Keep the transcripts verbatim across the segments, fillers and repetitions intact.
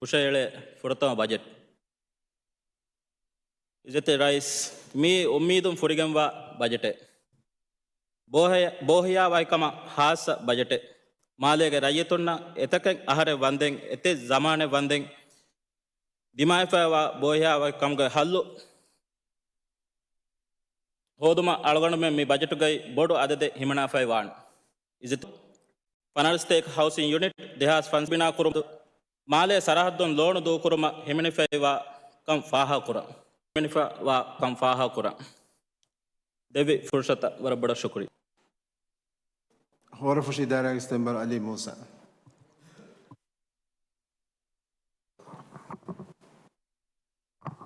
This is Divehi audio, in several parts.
ހުށައެޅޭ ފުރަތަމަ ބަޖެޓް. އިއްޒަތްތެރި ރައީސް، މީ އުއްމީދުން ފުރިގެންވާ ބަޖެޓެއް. ބޯހި-، ބޯހިޔާވަހިކަމަށް ހާއްސަ ބަޖެޓެއް. މާލޭގެ ރައްޔިތުންނަށް އެތަކެއް އަހަރެއް ވަންދެން، އެތެއް ޒަމާނެއް ވަންދެން ދިމާވެފައިވާ ބޯހިޔާވަހިކަމުގެ ހައްލު ހޯދުމަށް އަޅުގަނޑުމެން މި ބަޖެޓުގައި ބޮޑު އަދަދެއް ހިމަނާފައި ވާނެ. އިއްޒަތް ފަނަރަ ސްޓޭކް ހައުސިން ޔުނިޓް ދެހާސް ފަންސަސް ބިނާ ކުރުމުން މާލޭ ސަރަހައްދުން ލޯނު ދޫކުރުމަށް ހިމެނިފައިވާ ކަން ފާހަގަކުރަން. ހިމެނިފައިވާ ކަން ފާހަގަކުރަން. ދެއްވި ފުރުސަތަށް ވަރަށް ބޮޑަށް ޝުކުރިއްޔާ. ހޯރަފުށި އިދާރާގެ ސްޓެމްބަރ އަލީ މޫސާ.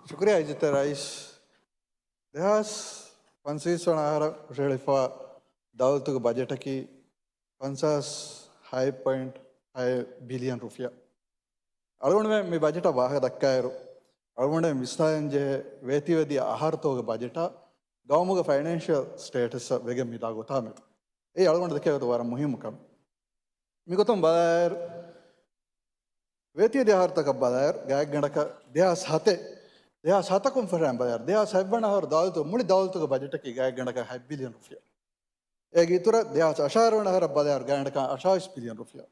ޝުކުރިއްޔާ އިއްޒަތްތެރި ރައީސް. ދެހާސް ފަންސަސް ވަނަ އަހަރަށް ހުށަހެޅިފަ ދައުލަތުގެ ބަޖެޓަކީ ފަންސާސް ހަތް ޕޮއިންޓް ހަތް ބިލިއަން ރުފިޔާ. އަޅުގަނޑުމެން މި ބަޖެޓަށް ވާހަކަ ދައްކާއިރު، އަޅުގަނޑުމެން ވިސްނާލަން ޖެހޭ ވޭތީވެދިޔަ އަހަރުތަކުގެ ބަޖެޓާ ގައުމުގެ ފައިނޭންޝިއަލް ސްޓޭޓަސްއަށް ވެގެން މިދާ ގޮތާ މެދު. އެއީ އަޅުގަނޑު ދެކޭ ގޮތުން ވަރަށް މުހިއްމު ކަމެއް. މިގޮތުން ބަލާއިރު، ވޭތީވެދިޔަ އަހަރުތަކަށް ބަލާއިރު، ގާތްގަނޑަކަށް ދެހާސް ހަތެއް، ދެހާސް ހަތަކުން ފަށައިން ބަލާއިރު، ދެހާސް ހަތް ވަނަ އަހަރު ދައުލަތު، މުޅި ދައުލަތުގެ ބަޖެޓަކީ ގާތްގަނޑަކަށް ހަތް ބިލިއަން ރުފިޔާ. އޭގެ އިތުރަށް ދެހާސް އަށާރަ ވަނަ އަހަރަށް ބަލާއިރު ގާތްގަނޑަކަށް އަށާވީސް ބިލިއަން ރުފިޔާ.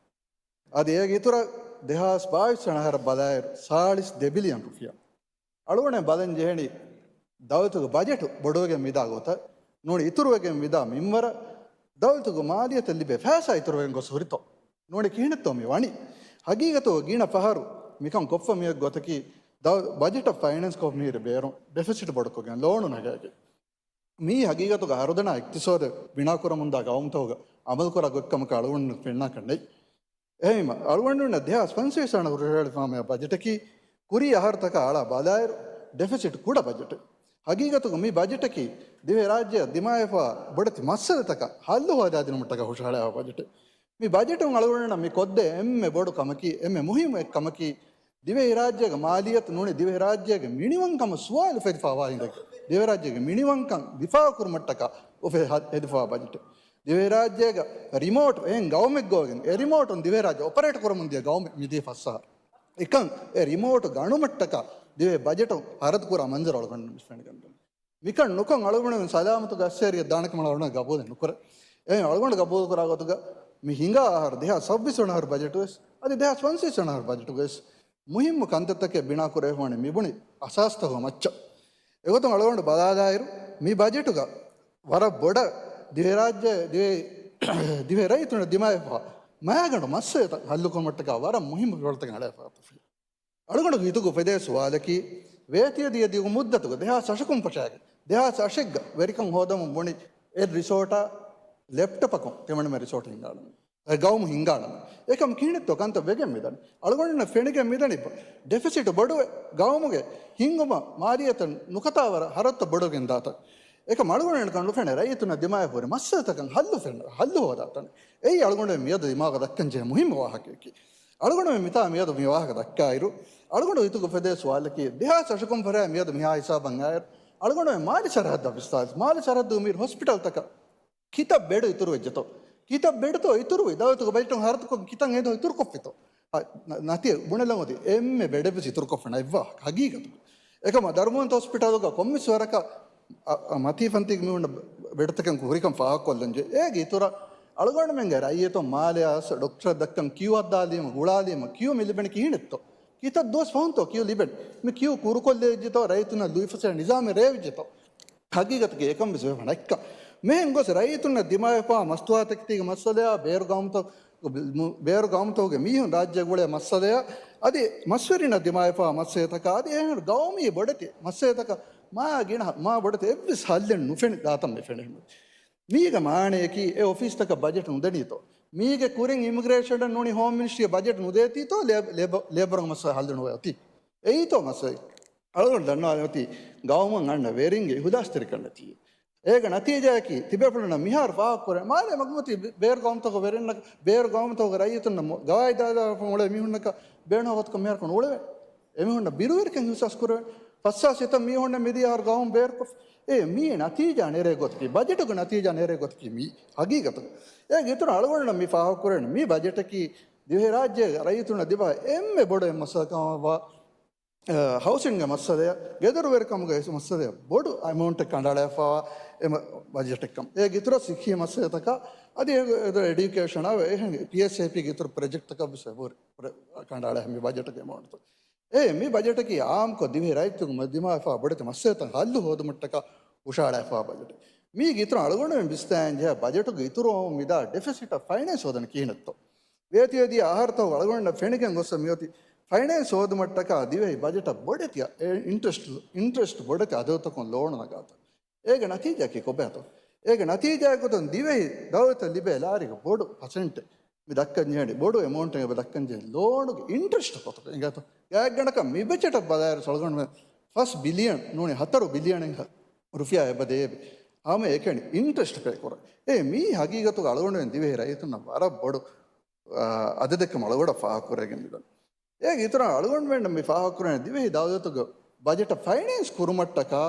އަދި އޭގެ އިތުރަށް ދެހާސް ބާވީސް ވަނަ އަހަރަށް ބަލާއިރު ސާޅީސް ދެ ބިލިއަން ރުފިޔާ. އަޅުގަނޑުމެން ބަލަން ޖެހެނީ ދައުލަތުގެ ބަޖެޓު ބޮޑުވެގެން މިދާ ގޮތަށް ނޫނީ އިތުރުވެގެން މިދާ މިންވަރަށް ދައުލަތުގެ މާލިޔަތަށް ލިބޭ ފައިސާ އިތުރުވެގެން ގޮސް ހުރިތޯ؟ ނޫނީ ކިހިނެއްތޯ މި ވަނީ؟ ހަގީގަތުގަ ގިނަ ފަހަރު މިކަން ކޮށްފަ މިއޮތް ގޮތަކީ ދައު-، ބަޖެޓަށް ފައިނޭންސް ކޮށް މިހިރި ބޭރުން ޑެފިސިޓް ބޮޑުކޮށްގެން ލޯނު ނަގައިގެން. މީ ހަގީގަތުގަ ހަރުދަނާ އިޤްތިޞާދެއް ބިނާކުރަމުންދާ ގައުމުތަކުގަ އަމަލުކުރާ ގޮތްކަމަކަށް އަޅުގަނޑު ފެންނާކަށް ނެތް. އެހެންވީމަ، އަޅުގަނޑުންނަށް ދެހާސް ފަންސަސް ވަނަ ހުށަހެޅިފާ މި ބަޖެޓަކީ ކުރީ އަހަރުތަކާ އަޅާ ބަލާއިރު ޑެފިސިޓް ކުޑަ ބަޖެޓެއް. ހަގީގަތުގަ މި ބަޖެޓަކީ ދިވެހިރާއްޖެއަށް ދިމާވެފާ ބޮޑެތި މައްސަލަތަކަށް ހައްލު ހޯދާދިނުމަށްޓަކާ ހުށަހަޅާފާ ބަޖެޓެއް. މި ބަޖެޓުން އަޅުގަނޑުންނަށް މި ކޮށްދޭ އެންމެ ބޮޑު ކަމަކީ، އެންމެ މުހިއްމު އެއްކަމަކީ، ދިވެހިރާއްޖޭގެ މާލިޔަތު ނޫނީ ދިވެހިރާއްޖޭގެ މިނިވަންކަމަށް ސުވާލު ފެދިފާވާ ހިނދަކީ، ދިވެހިރާއްޖޭގެ މިނިވަންކަން ދިފާއުކުރުމަށްޓަކާ އުފެ-، ހަ-، ހެދިފާ ބަޖެޓެއް. ދިވެހިރާއްޖޭގަ ރިމޯޓް އެހެން ގައުމެއް ގޮވަގެން، އެ ރިމޯޓުން ދިވެހިރާއްޖެ އޮޕަރޭޓް ކުރަމުން ދިޔަ ގައުމެއް މިދިޔަ ފަސް އަހަރު. އެކަން އެ ރިމޯޓު ގަނުމަށްޓަކާ ދިވެހި ބަޖެޓުން ހަރަދުކުރާ މަންޒަރު އަޅުގަނޑު މި ފެނިގެންދަނީ. މިކަން ނުކޮށް އަޅުގަނޑުމެން ސަލާމަތުގެ އައްސޭރިއަށް ދާނެ ކަމަށް އަޅުގަނޑު ގަބޫލެއް ނުކުރޭ. އެހެން އަޅުގަނޑު ގަބޫލުކުރާ ގޮތުގަ މި ހިނގާ އަހަރު ދެހާސް ސައްބީސް ވަނަ އަހަރު ބަޖެޓުވެސް، އަދި ދެހާސް ފަންސަސް ވަނަ އަހަރު ބަޖެޓުގަވެސް މުހިއްމު ކަންތައްތަކެއް ބިނާ ކުރެވިފަވަނީ މިބުނި އަސާސްތަކުގެ މައްޗަށް. އެގޮތުން އަޅުގަނޑު ބަލާލާއިރު، މި ބަޖެޓުގަ ވަރަށް ބޮޑަށް ދިވެހިރާއްޖެ، ދިވެ-، ދިވެހި ރައްޔިތުންނަށް ދިމާވެފަ މައިގަނޑު މައްސަލަތައް ހައްލުކުރުމަށްޓަކާ ވަރަށް މުހިއްމު ފިޔަވަޅުތަކެއް އަޅައިފައި. އަޅުގަނޑު ހިތުގަ އުފެދޭ ސުވާލަކީ، ވޭތިވެދިޔަ ދިގު މުއްދަތުގަ ދެހާސް އަށަކުން ފަށާގެ، ދެހާސް އަށެއްގަ ވެރިކަން ހޯދަމުން ބުނި އެއް ރިސޯޓާ ލެޕްޓޮޕަކުން ތިމަންމެ ރިސޯޓް ހިންގާނަމޭ. އެ ގައުމު ހިންގާނަމޭ. އެކަމް ކިހިނެއްތޯ ކަންތައް ވެގެން މިދަނީ؟ އަޅުގަނޑުންނަށް ފެނިގެން މިދަނީ ޑެފިސިޓް ބޮޑުވެ، ގައުމުގެ ހިންގުމަށް މާލިޔަތަށް ނުކަތާވަރަށް ހަރަދުތައް ބޮޑުވެގެން ދާތަން. އެކަމް އަޅުގަނޑުމެން ނުފެނޭ ރައްޔިތުންނަށް ދިމާވެފަ ހުރި މައްސަލަތަކަށް ހައްލު ފެން-، ހައްލު ހޯދާތަން. އެއީ އަޅުގަނޑުމެން މިއަދު ދިމާވަށް ދައްކަން ޖެހޭ މުހިއްމު ވާހަކައަކީ. އަޅުގަނޑުމެން މިތާ މިއަދު މި ވާހަކަ ދައްކާއިރު، އަޅުގަނޑު ހިތުގަ އުފެދޭ ސުވާލަކީ، ދެހާސް އަށަކުން ފަށާ މިއަދު މިހާ ހިސާބަށް އައިރު، އަޅުގަނޑުމެން މާލެ ސަރަހައްދަށް ވިސްނާލި، މާލެ ސަރަހައްދުގަ މި ހޮސްޕިޓަލްތަކަށް ކިތައް ބެޑު އިތުރުވެއްޖެތޯ؟ ކިތައް ބެޑުތޯ އިތުރުވީ؟ ދައުލަތުގެ ބަޖެޓުން ހަރަދުކޮށް ކިތައް އެދޯ އިތުރުކޮށްފިތޯ؟ އަ، ނަ-، ނަތި ބުނެލަން އޮތީ އެންމެ ބެޑެއްވެސް އިތުރުކޮށްފަ ނައެއްވާ ހަގީގަތުގަ. އެކަމަ ދަރުމަވަންތަ ހޮސްޕިޓަލުގަ ކޮންމެސް ވަރަކަށް އަ، އަ، މަތީ ފަންތީގެ މީހުންނަށް ބެޑުތަކެއް ހުރިކަން ފާހަގަކޮށްލަން ޖެހޭ. އޭގެ އިތުރަށް އަޅުގަނޑުމެންގެ ރައްޔިތުން މާލެއަށް ޑޮކްޓަރަށް ދައްކަން ކިޔޫ ހައްދާލީމަ، ގުޅާލީމަ، ކިޔޫ މި ލިބެނީ ކިހިނެއްތޯ؟ ކިތައް ދުވަސް ފަހުންތޯ ކިޔޫ ލިބެނީ؟ މި ކިޔޫ ކުރުކޮށްލެވިއްޖެތޯ؟ ރައްޔިތުންނަށް ލުއިފަސޭހަ ނިޒާމެއް ރޭވިއްޖެތޯ؟ ހަގީގަތަކީ އެކަން ވެސް ވެފަ ނައްކަ. މިހެން ގޮސް ރައްޔިތުންނަށް ދިމާވެފާ މަސްތުވާތަކެތީގެ މައްސަލަޔާ، ބޭރު ގައުމުތައް، ބޭރު ގައުމުތަކުގެ މީހުން ރާއްޖެ ގުޅޭ މައްސަލަޔާ، އަދި މަސްވެރިންނަށް ދިމާވެފާ މައްސަލަތަކާ، އަދި އެހެން ގައުމީ ބޮޑެތި މައްސަލަތަކަށް މާ ގިނަ، މާ ބޮޑެތި އެއްވެސް ހައްލެއް ނުފެނި ދާތަން މި ފެނޭ. މީގެ މާނަޔަކީ އެ އޮފީސްތަކަށް ބަޖެޓް ނުދެނީތޯ؟ މީގެ ކުރިން އިމިގްރޭޝަނަށް ނޫނީ ހޯމް މިނިސްޓްރީއަށް ބަޖެޓް ނުދޭތީތޯ؟ ލޭ-، ލޭބަ-، ލޭބަރުގެ މައްސަލަ ހައްލު ނުވެ އޮތީ. އެއީތޯ މައްސަލަ؟ އަޅުގަނޑު ދަންނަވާލަން އޮތީ ގައުމަށް އަންނަ ވެރިންގެ އިހުލާސްތެރިކަން ނެތީ. އޭގެ ނަތީޖާއަކީ ތިބޭފުޅުންނަށް މިހާރު ފާހަގަކުރޭ، މާލޭ މަގުމަތީ ބޭރު ގައުމުތަކުގެ ވެރިންނަށް، ބޭރު ގައުމުތަކުގެ ރައްޔިތުންނަށް މު-، ގަވާއިދާ ދާފަ އުޅޭ މީހުންނަކަށް ބޭނުން ހަވަތަކަށް މިހާރު ކޮން އުޅެވޭ؟ އެމީހުންނަށް ބިރުވެރިކަން އިހުސާސް ކުރެވޭ. ފައްސާސް ހިތަށް މީހުންނަށް މިދިޔަ އަހަރު ގައުމު ބޭރުކޮށްފަ. އޭ މީ ނަތީޖާ ނެރޭ ގޮތަކީ، ބަޖެޓުގެ ނަތީޖާ ނެރޭ ގޮތަކީ މީ ހަގީގަތުގަ. އޭގެ އިތުރަށް އަޅުގަނޑުންނަށް މި ފާހަގަކުރެވެނީ މި ބަޖެޓަކީ ދިވެހިރާއްޖޭގެ ރައްޔިތުންނަށް ދިމާވާ އެންމެ ބޮޑު އެއް މައްސަލަ ކަމަށްވާ، އަ، ހައުސިންގ މައްސަލަ، ގެދޮރުވެރިކަމުގެ މައްސަލަ ބޮޑު އެމައުންޓެއް ކަނޑައަޅާފައިވާ އެ މަ-، ބަޖެޓެއްކަން. އޭގެ އިތުރަށް ސިއްހީ މައްސަލަތަކާ އަދި އެ-، އެ-، އެޑިއުކޭޝަނާ އެހެން ޕީއެސްއޭޕީގެ އިތުރު ޕްރޮޖެކްޓްތަކަށް ވެސް އެބަހުރި ކަނޑައަޅާ މި ބަޖެޓުގެ އެމައުންޓްތައް. އެ މި ބަޖެޓަކީ އާއްމުކޮށް ދިވެހި ރައްޔިތުން ދިމާވެފަ ބޮޑެތި މައްސަލަތައް ހައްލު ހޯދުމަށްޓަކާ ހުށަހަޅާފަ ބަޖެޓެއް. މީގެ އިތުރަށް އަޅުގަނޑުމެން ވިސްނާން ޖެހޭ ބަޖެޓުގެ އިތުރު ވަމުން މިދާ ޑެފިސިޓަށް ފައިނޭންސް ހޯދަނީ ކިހިނެއްތޯ؟ ވޭތުވެދިޔަ އަހަރުތަކުގަ އަޅުގަނޑަށް ފެނިގެން ގޮއްސަ މިއޮތީ ފައިނޭންސް ހޯދުމަށްޓަކާ ދިވެހި ބަޖެޓަށް ބޮޑެތި އެ އިންޓްރެސްޓް، އިންޓްރެސްޓް ބޮޑެތި އަދަދުތަކުން ލޯނު ނަގާތަން. އޭގެ ނަތީޖާއަކީ ކޮބާތޯ؟ އޭގެ ނަތީޖާއެއް ގޮތުން ދިވެހި ދައުލަތަށް ލިބޭ ލާރިގެ ބޮޑު ޕަސެންޓެއް މި ދައްކަން ޖެހެނީ، ބޮޑު އެމައުންޓެއް އެބަ ދައްކަން ޖެހެނީ ލޯނުގެ އިންޓްރެސްޓް ގޮތުގަ އިނގޭތޯ. ގާތްގަނޑަކަށް މި ބަޖެޓަށް ބަލާއިރު އަޅުގަނޑުމެން ފަސް ބިލިއަން ނޫނީ ހަތަރު ބިލިއަނެއްހާ ރުފިޔާ އެބަ ދޭ. ހަމަ އެކަނި އިންޓްރެސްޓް ޕޭ ކުރަން. އޭ މީ ހަގީގަތުގަ އަޅުގަނޑުމެން ދިވެހި ރައްޔިތުންނަށް ވަރަށް ބޮޑު، އާ، އަދަދެއްކަމަށް އަޅުގަނޑަށް ފާހަގަކުރެވިގެން މިދަނީ. އޭގެ އިތުރަށް އަޅުގަނޑުމެންނަށް މި ފާހަގަކުރަނީ ދިވެހި ދައުލަތުގެ ބަޖެޓަށް ފައިނޭންސް ކުރުމަށްޓަކާ،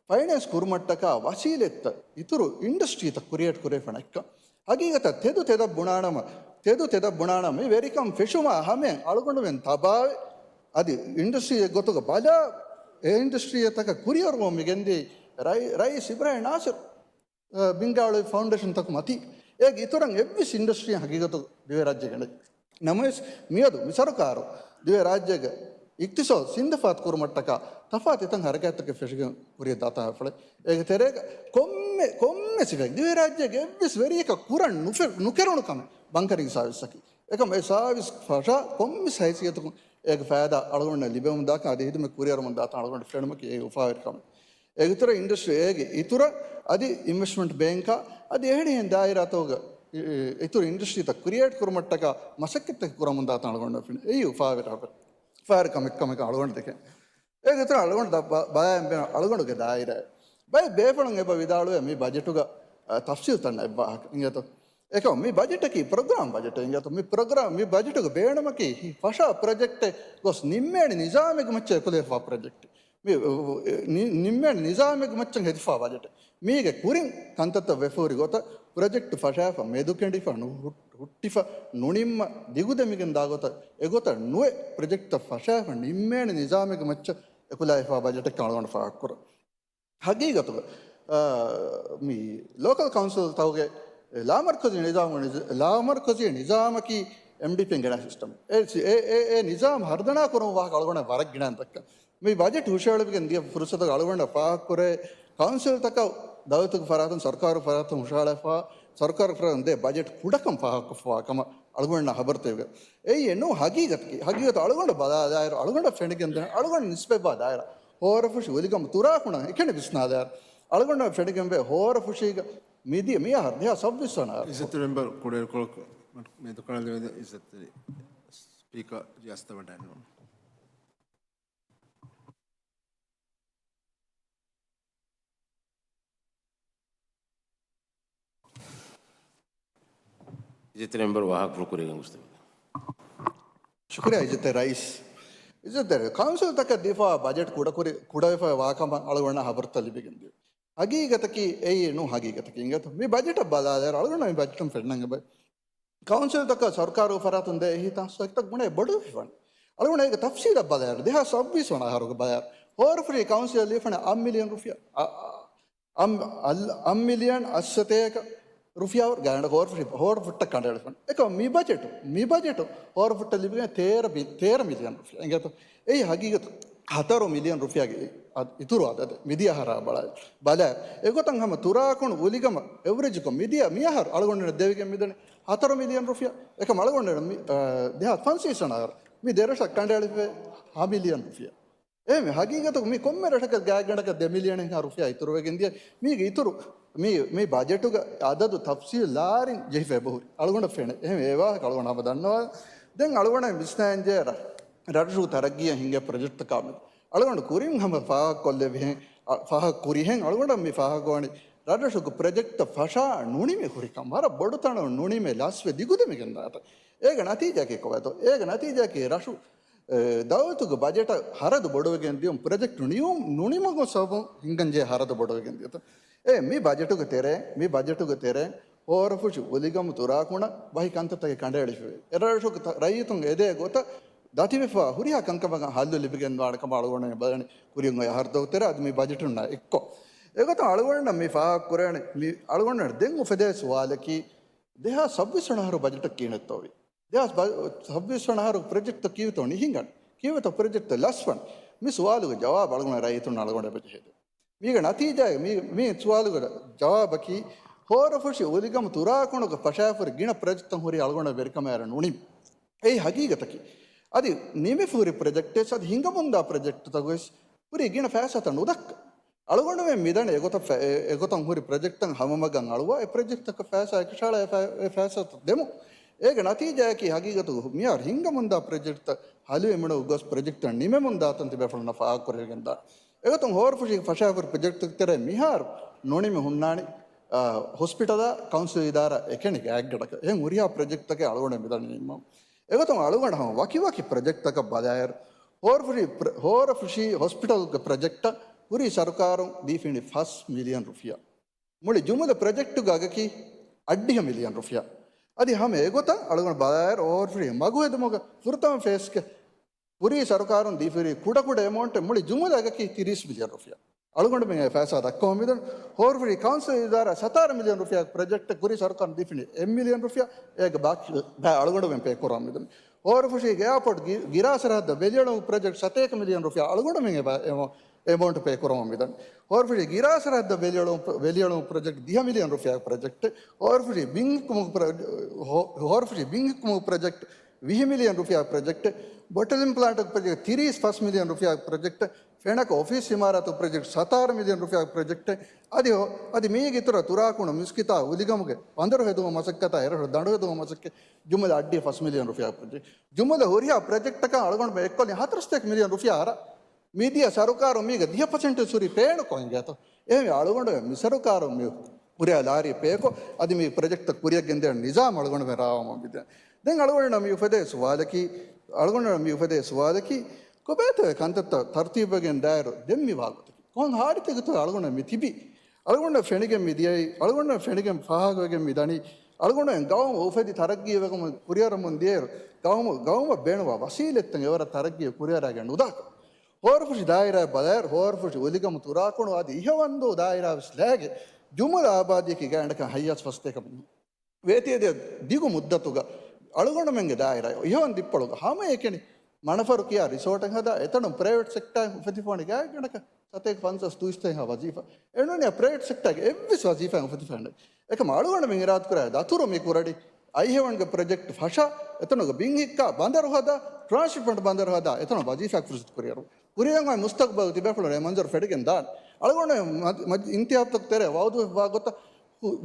ފައިނޭންސް ކުރުމަށްޓަކާ ވަސީލަތްތައް އިތުރު އިންޑަސްޓްރީތައް ކްރިއޭޓް ކުރެވިފަ ނެތްކަން. ހަގީގަތަށް ތެދު ތެދަށް ބުނާނަމަ، ތެދު ތެދަށް ބުނާނަމަ މި ވެރިކަން ފެށުމާ ހަމައިން އަޅުގަނޑުމެން ތަބާވެ، އަދި އިންޑަސްޓްރީއެއް ގޮތުގަ ބަލާ، އެ އިންޑަސްޓްރީއަށް ތަކަށް ކުރިއަރުވަމުން މި ގެންދިޔައީ ރައީ-، ރައީސް އިބްރާހިމް ނާސިރު އަ، ބިންގާޅުވި ފައުންޑޭޝަންތަކު މަތީ. އޭގެ އިތުރަށް އެއްވެސް އިންޑަސްޓްރީއެއް ހަގީގަތު ދިވެހިރާއްޖޭގަ ނެތް. ނަމަވެސް، މިއަދު މި ސަރުކާރު ދިވެހިރާއްޖޭގެ އިޤްތިޞާދު ސިންދަފާތު ކުރުމަށްޓަކާ ތަފާތު އެތައް ހަރަކާތްތަކެއް ފެށިގެން ކުރިއަށް ދާތާ ފަޅެ. އޭގެ ތެރޭގަ ކޮންމެ، ކޮންމެ ސިފައެއް ދިވެހިރާއްޖޭގެ އެއްވެސް ވެރިޔަކަށް ކުރަން ނުފެ-، ނުކެރުނު ކަމެއް ބަންކަރިންގ ސާވިސްއަކީ. އެކަމަ އެ ސާވިސް ފަށާ ކޮންމެސް ހައިސިއްޔަތަކުން އޭގެ ފައިދާ އަޅުގަނޑަށް ލިބެވުމަށް ދާކަން އަދި ހިދުމަތް ކުރިއަރުވުމަށް ދާތާ އަޅުގަނޑަށް ފެނުމަކީ އެ އުފާވެރި ކަމެއް. އޭގެ އިތުރަށް އިންޑަސްޓްރީ، އޭގެ އިތުރަށް އަދި އިންވެސްޓްމަންޓް ބޭންކާ އަދި އެހެނިހެން ދާއިރާތަކުގަ އި-، އި-، އިތުރު އިންޑަސްޓްރީތައް ކްރިއޭޓް ކުރުމަށްޓަކާ މަސައްކަތްތަކެއް ކުރަމުން ދާތާ އަޅުގަނޑަށް ފެނޭ. އެއީ އުފާވެރި ހަބަރެއް. އުފާވެރި ކަމެއް ކަމަކަށް އަޅުގަނޑު ދެކެން. އޭގެ އިތުރަށް އަޅުގަނޑު ދަ-، ބަ-، ބަލާން ބޭނުން އަޅުގަނޑުގެ ދާއިރާ. ބައެއް ބޭފުޅުން އެބަ ވިދާޅުވޭ މި ބަޖެޓުގަ، އަ، ތަފްސީލްތައް ނެތް ވާހަކަ. އިނގޭތޯ؟ އެކަމަ މި ބަޖެޓަކީ ޕްރޮގްރާމް ބަޖެޓެއް އިނގޭތޯ. މި ޕްރޮގްރާމް، މި ބަޖެޓުގެ ބޭނުމަކީ ހި ފަށާ ޕްރޮޖެކްޓެއް ގޮސް ނިންމޭނެ ނިޒާމެއްގެ މައްޗަށް އެކުލެވިފާ ޕްރޮޖެކްޓެއް. މި، އު، އު، ނި-، ނިންމޭނެ ނިޒާމެއްގެ މައްޗަށް ހެދިފާ ބަޖެޓެއް. މީގެ ކުރިން ކަންތައްތައް ވެފަ ހުރި ގޮތަށް ޕްރޮޖެކްޓް ފަށާފަ، މެދުކެނޑިފަ، ނު-، ހު-، ހުއްޓިފަ، ނުނިންމަ، ދިގުދެމިގެން ދާ ގޮތަށް، އެގޮތަށް ނުވެ ޕްރޮޖެކްޓްތައް ފަށާފަ، ނިންމޭނެ ނިޒާމެއްގެ މައްޗަށް އެކުލަވާފާ ބަޖެޓެއް އަޅުގަނޑު ފާހަގަކުރަން. ހަގީގަތުގަ، އާ، މި ލޯކަލް ކައުންސިލް ތަކުގެ ލާމަރުކަޒީ ނިޒާމު ނިޒ-، ލާމަރުކަޒީ ނިޒާމަކީ އެމްޑީޕީން ގެނަ ސިސްޓަމް. އެ ސި-، އެ، އެ، އެ ނިޒާމް ހަރުދަނާ ކުރުމުގެ ވާހަކަ އަޅުގަނޑަށް ވަރަށް ގިނަ ދައްކަން. މި ބަޖެޓް ހުށަހެޅިގެން ދިޔަ ފުރުސަތުގަ އަޅުގަނޑަށް ފާހަގަކުރޭ ކައުންސިލްތަކަށް ދައުލަތުގެ ފަރާތުން ސަރުކާރު ފަރާތުން ހުށަހަޅާފަ، ސަރުކާރު ފަރާތުން ދޭ ބަޖެޓް ކުޑަކަން ފާހަގަކޮށްފަވާ ކަމަށް އަޅުގަނޑަށް ހަބަރުތެރިވޭ. އެއީ އެނޫ ހަގީގަތަކީ. ހަގީގަތު އަޅުގަނޑު ބަލާ ދާއިރު، އަޅުގަނޑަށް ފެނިގެން ދެން، އަޅުގަނޑު ނިސްބަތްވާ ދާއިރާ. ހޯރަފުށި އުލިގަމު ތުރާކުނަށް އެކަނި ވިސްނާ ދާއިރު. އަޅުގަނޑަށް ފެނިގެންވޭ ހޯރަފުށީގަ މިދިޔަ މިއަހަރު ދެހާސް ސައްބީސް ވަނަ އަހަރު. އިއްޒަތްތެރި މެމްބަރު ކުޑައިރުކޮޅަކު މެދުކަނޑައަޅަން ލެވޭ އިއްޒަތްތެރި ސްޕީކަރ ރިޔާސަތު ވަޑައިން. އިއްޒަތްތެރި މެމްބަރު ވާހަކަފުޅު ކުރިއަށް ގޮސް ދެވޭ. ޝުކުރިއްޔާ އިއްޒަތްތެރި ރައީސް. އިއްޒަތްތެރި ކައުންސިލްތަކަށް ދީފާ ބަޖެޓް ކުޑަކުރި-، ކުޑަވެފަ ވާކަމަށް އަޅުގަނޑަށް ހަބަރުތައް ލިބިގެން ދިޔަ. ހަގީގަތަކީ އެއީ ނޫ ހަގީގަތަކީ. އިނގޭތޯ؟ މި ބަޖެޓަށް ބަލާލާއިރު އަޅުގަނޑަށް މި ބަޖެޓުން ފެންނަން އެބަ ކައުންސިލްތަކަށް ސަރުކާރު ފަރާތުން ދޭ އެހީތާ ސައްތަ ގުނައެއް ބޮޑުވެފަން. އަޅުގަނޑަށް އޭގެ ތަފްސީލަށް ބަލާއިރު، ދެހާސް ސައްބީސް ވަނަ އަހަރުގެ ބަލާއިރު، ހޯރަފުށި ކައުންސިލަށް ލިޔެފަން އަށް މިލިއަން ރުފިޔާ، އަ، އަ، އަށް، އަށް މިލިއަން އަށްސަތޭކަ ރުފިޔާ ގާތްގަނޑަކަށް ހޯރަފުށި، ހޯރަފުށްޓަށް ކަނޑައެޅިފަން. އެކަމަ މި ބަޖެޓު، މި ބަޖެޓު ހޯރަފުށްޓަށް ލިބިގެން ތޭރަ ބި-، ތޭރަ މިލިއަން ރުފިޔާ. އިނގޭތޯ؟ އެއީ ހަގީގަތު ހަތަރު މިލިއަން ރުފިޔާގެ އަ-، އިތުރު އަދަދެއް. މިދިޔަ އަހަރާ ބަލާ، ބަލާ. އެގޮތަށް ހަމަ ތުރާކުނު އުލިގަމަށް އެވްރެޖްކޮށް މިދިޔަ މިއަހަރު އަޅުގަނޑުމެންނަށް ދެވިގެން މިދަނީ ހަތަރު މިލިއަން ރުފިޔާ. އެކަމަ އަޅުގަނޑުމެން މި، އަ، ދެހާސް ފަންސަވީސް ވަނަ އަހަރު މި ދެރަށަށް ކަނޑައެޅިފައި ހަ މިލިއަން ރުފިޔާ. އެހެން ހަގީގަތަކު މި ކޮންމެ ރަށަކަށް ގާތްގަނޑަކަށް ދެ މިލިއަނެއްހާ ރުފިޔާ އިތުރުވެގެން ދިޔަ. މީގެ އިތުރު މި، މި ބަޖެޓުގަ އަދަދު ތަފްސީލް ލާރިން ޖެހިފަ އެބަހުރި. އަޅުގަނޑަށް ފެނޭ. އެހެން އެ ވާހަކަ އަޅުގަނޑު ހަމަ ދަންނަވާ. ދެން އަޅުގަނޑަށް ވިސްނާންޖެހޭ ރަށް، ރަށްރަށުގެ ތަރައްގީއަށް ހިނގޭ ޕްރޮޖެކްޓްތަކާ މެދު. އަޅުގަނޑު ކުރިން ހަމަ ފާހަގަކޮށްލެވިހެން، އަ، ފާހަގަ ކުރިހެން އަޅުގަނޑަށް މި ފާހަގަވަނީ ރަށްރަށުގެ ޕްރޮޖެކްޓްތައް ފަށާ ނުނިމި ހުރިކަން. ވަރަށް ބޮޑު ތަނަށް ނުނިމި ލަސްވެ ދިގުދެމިގެން ދާތަން. އޭގެ ނަތީޖާއަކީ ކޮބާތޯ؟ އޭގެ ނަތީޖާއަކީ ރަށު އެ، ދައުލަތުގެ ބަޖެޓަށް ހަރަދު ބޮޑުވެގެން ދިޔުން ޕްރޮޖެކްޓް ނިޔުމް ނުނިމުމުގެ ސަބަބުން ހިނގަންޖެހޭ ހަރަދު ބޮޑުވެގެން ދިޔަތަ؟ އެ، މި ބަޖެޓުގެ ތެރޭ، މި ބަޖެޓުގެ ތެރޭ ހޯރަފުށި އުލިގަމު ތުރާކުނަށް ވަކި ކަންތައްތަކެއް ކަނޑައެޅިފައި. އެރަށުގެ ތަ-، ރައްޔިތުން އެދޭ ގޮތަށް ދަތިވެފަ ހުރިހާ ކަންކަމަކަށް ހައްލު ލިބިގެންދާނެ ކަމަށް އަޅުގަނޑު ބަލަނީ ކުރިން އޮތް އަހަރުތަކު ތެރޭ އަދި މި ބަޖެޓުންނާ އެއްކޮށް. އެގޮތުން އަޅުގަނޑަށް މި ފާހަގަ ކުރޭނެ، މި އަޅުގަނޑަށް ދެން އުފެދޭ ސުވާލަކީ، ދެހާސް ސައްބީސް ވަނަ އަހަރު ބަޖެޓަށް ކިހިނެއްތޯވީ؟ ދެހާސް ސައްބީސް ވަނަ އަހަރު ޕްރޮޖެކްޓްތައް ކީއްތޯ ނިހިނގަން؟ ކީއްވެތޯ ޕްރޮޖެކްޓްތައް ލަސްވަން؟ މި ސުވާލުގެ ޖަވާބު އަޅުގަނޑު ރައްޔިތުން އަޅުގަނޑަށް އެބަޖެހޭ. މީގެ ނަތީޖާ، މީ، މީ ސުވާލުގެ ޖަވާބަކީ، ހޯރަފުށި އުލިގަމު ތުރާކުނުގެ ފަށާފަހުރި ގިނަ ޕްރޮޖެކްޓްތައް ހުރީ އަޅުގަނޑަށް ވެރިކަމާއިރަށް ނޫނީ. އެއީ ހަގީގަތަކީ. އަދި ނިމިފަހުރި ޕްރޮޖެކްޓްވެސް އަދި ހިނގަމުންދާ ޕްރޮޖެކްޓްތަކުވެސް ހުރީ ގިނަ ފައިސާތައް ނުދައްކާ. އަޅުގަނޑުމެން މިދަނީ އެގޮތަށް ފަ-، އެ-، އެގޮތަށް ހުރި ޕްރޮޖެކްޓްތައް ހަމަމަގަށް އަޅުވާ، އެ ޕްރޮޖެކްޓްތަކަށް ފައިސާ އެކަށައަޅާ އެ ފަ-، އެ ފައިސާތައް ދެމުން. އޭގެ ނަތީޖާއަކީ ހަގީގަތުގަ މިހާރު ހިނގަމުންދާ ޕްރޮޖެކްޓްތައް ހަލުވި މިނު ގޮސް ޕްރޮޖެކްޓްތައް ނިމެމުންދާތަން ތިބޭފުޅުންނަށް ފާހަގަކުރެވިގެންދާނެ. އެގޮތުން ހޯރަފުށި ފަށާފަހުރި ޕްރޮޖެކްޓްތަކުގެ ތެރޭ މިހާރު ނުނިމި ހުންނާނީ، އާ، ހޮސްޕިޓަލާ، ކައުންސިލް އިދާރާ އެކަނި ގާތްގަނޑަކަށް. އެހެން ހުރިހާ ޕްރޮޖެކްޓްތަކެއް އަޅުގަނޑަށް މިދަނީ ނިންމަމުން. އެގޮތުން އަޅުގަނޑު ހަމަ ވަކިވަކި ޕްރޮޖެކްޓްތަކަށް ބަލާއިރު، ހޯރަފުށި ޕްރޮ-، ހޯރަފުށި ހޮސްޕިޓަލްގެ ޕްރޮޖެކްޓަށް ހުރީ ސަރުކާރުން ދީފިނި ފަސް މިލިއަން ރުފިޔާ. މުޅި ޖުމުލަ ޕްރޮޖެކްޓުގެ އަގަކީ އަށްޑިހަ މިލިއަން ރުފިޔާ. އަދި ހަމަ އެގޮތަށް އަޅުގަނޑު ބަލާއިރު، ހޯރަފުށި މަގު ހެދުމުގެ ފުރަތަމަ ފޭސްގެ ހުރީ ސަރުކާރުން ދީފަހުރި ކުޑަކުޑަ އެމައުންޓެއް މުޅި ޖުމުލަ އަގަކީ ތިރީސް މިލިއަން ރުފިޔާ. އަޅުގަނޑުމެން އެ ފައިސާ ދައްކަމުން މިދަނީ. ހޯރަފުށި ކައުންސިލް އިދާރާ ސަތާރަ މިލިއަން ރުފިޔާ ޕްރޮޖެކްޓެއް ކުރީ ސަރުކާރުން ދީފިނީ އެއް މިލިއަން ރުފިޔާ. އޭގެ ބާކީ ބައި އަޅުގަނޑުމެން ޕޭ ކުރަމުން މިދަނީ. ހޯރަފުށި އެއާޕޯޓް ގި-، ގިރާސް ސަރަހައްދަށް ވެލިއެޅުމުގެ ޕްރޮޖެކްޓް ސަތޭކަ މިލިއަން ރުފިޔާ އަޅުގަނޑުމެން އެ ބަ-، އެ މަ-، އެމައުންޓް ޕޭ ކުރަމުން މިދަނީ. ހޯރަފުށި ގިރާސް ސަރަހައްދަށް ވެލިއެޅުމު، ވެލިއެޅުމު ޕްރޮޖެކްޓް ދިހަ މިލިއަން ރުފިޔާ ޕްރޮޖެކްޓް. ހޯރަފުށި ބިން ހިއްކުމުގެ ޕްރޮ-، ހޯ-، ހޯރަފުށި ބިން ހިއްކުމުގެ ޕްރޮޖެކްޓް ވިހި މިލިއަން ރުފިޔާ ޕްރޮޖެކްޓް، ބޮޓަލިން ޕްލާންޓް ޕްރޮޖެކްޓް ތިރީސް ފަސް މިލިއަން ރުފިޔާ ޕްރޮޖެކްޓް، ފެނަކަ އޮފީސް އިމާރާތު ޕްރޮޖެކްޓް ސަތާރަ މިލިއަން ރުފިޔާ ޕްރޮޖެކްޓް، އަދި ހޯ-، އަދި މީގެ އިތުރަށް ތުރާކުނު މިސްކިތާ އުލިގަމުގެ ބަނދަރު ހެދުމަށް މަސައްކަތާ އެރަށު ދަނޑު ހެދުމަށް މަސައްކަތް ޖުމުލަ އަށްޑިހަ ފަސް މިލިއަން ރުފިޔާ ޕްރޮޖެކްޓް. ޖުމުލަ ހުރިހާ ޕްރޮޖެކްޓަކަށް އަޅުގަނޑު އެއްކޮށްލި ހަތަރު ސަތޭކަ މިލިއަން ރުފިޔާ އަރަށް. މިދިޔަ ސަރުކާރުން މީގެ ދިހަ ޕަސެންޓް ހުރީ ޕޭނުކޮށް އިނގޭތޯ. އެހެންވެ އަޅުގަނޑު މި ސަރުކާރުން މި ހުރިހާ ލާރި ޕޭކޮށް، އަދި މި ޕްރޮޖެކްޓްތައް ކުރިއަށް ގެންދޭނެ ނިޒާމް އަޅުގަނޑުމެން ރާވަމުން މިދަނީ. ދެން އަޅުގަނޑަށް މި އުފެދޭ ސުވާލަކީ، އަޅުގަނޑަށް މި އުފެދޭ ސުވާލަކީ، ކޮބާތޯ ކަންތައްތައް ތަރުތީބުވެގެން ދާއިރު ދެން މި ވާގޮތަކީ؟ ކޮން ހާލަތެއްގަތޯ އަޅުގަނޑަށް މި ތިބީ؟ އަޅުގަނޑަށް ފެނިގެން މި ދިޔައީ، އަޅުގަނޑަށް ފެނިގެން ފާހަގަވެގެން މި ދަނީ، އަޅުގަނޑުމެން ގައުމު އުފެދި ތަރައްގީވެގެން ކުރިއަރަމުން ދިޔައިރު، ގައުމު، ގައުމަށް ބޭނުންވާ ވަސީލަތްތައް އެވަރަށް ތަރައްގީ ކުރިއަރާގެން ނުދާކަން. ހޯރަފުށި ދާއިރާއަށް ބަލާއިރު، ހޯރަފުށި އުލިގަމު ތުރާކުނު އަދި އިހަވަންދޫ ދާއިރާވެސް ލައިގެން، ޖުމުލަ އާބާދީއަކީ ގާތްގަނޑަކަށް ހަތްސަތޭކަ މީހުން. ވޭތިވެދިޔަ ދިގު މުއްދަތުގަ އަޅުގަނޑުމެންގެ ދާއިރާ އިހަވަން ދިއްޕޮޅުގަ ހަމައެކަނި މަނަފަރު ކިޔާ ރިސޯޓެއް ހަދާ، އެތަނުން ޕްރައިވެޓް ސެކްޓާއިން އުފެދިފަވަނީ ގާތްގަނޑަކަށް ސަތޭކަ ފަންސާސް ދުއިސައްތައެއްހާ ވަޒީފާ. އެނޫނިއްޔާ ޕްރައިވެޓް ސެކްޓާގެ އެއްވެސް ވަޒީފާއެއް އުފެދިފައެއް ނެތް. އެކަމަ އަޅުގަނޑުމެން އިރާދަކުރާ ދަތުރު މި ކުރަނީ އައިހެވަންގެ ޕްރޮޖެކްޓް ފަށާ، އެތަނުގެ ބިން ހިއްކާ، ބަނދަރު ހަދާ، ޓްރާންސްޝިޕްމަންޓް ބަނދަރު ހަދާ، އެތަނުން ވަޒީފާ ފުރުސަތު ކުރިއަރު. ކުރިއަށް އޮތް މުސްތަގްބަލް ތިބޭފުޅުން އެ މަންޒަރު ފެނިގެން ދާނެ. އަޅުގަނޑު މަ-، މަ-، އިންތިހާބުތަކުގެ ތެރޭ ވައުދުވެފަ ވާ ގޮތަށް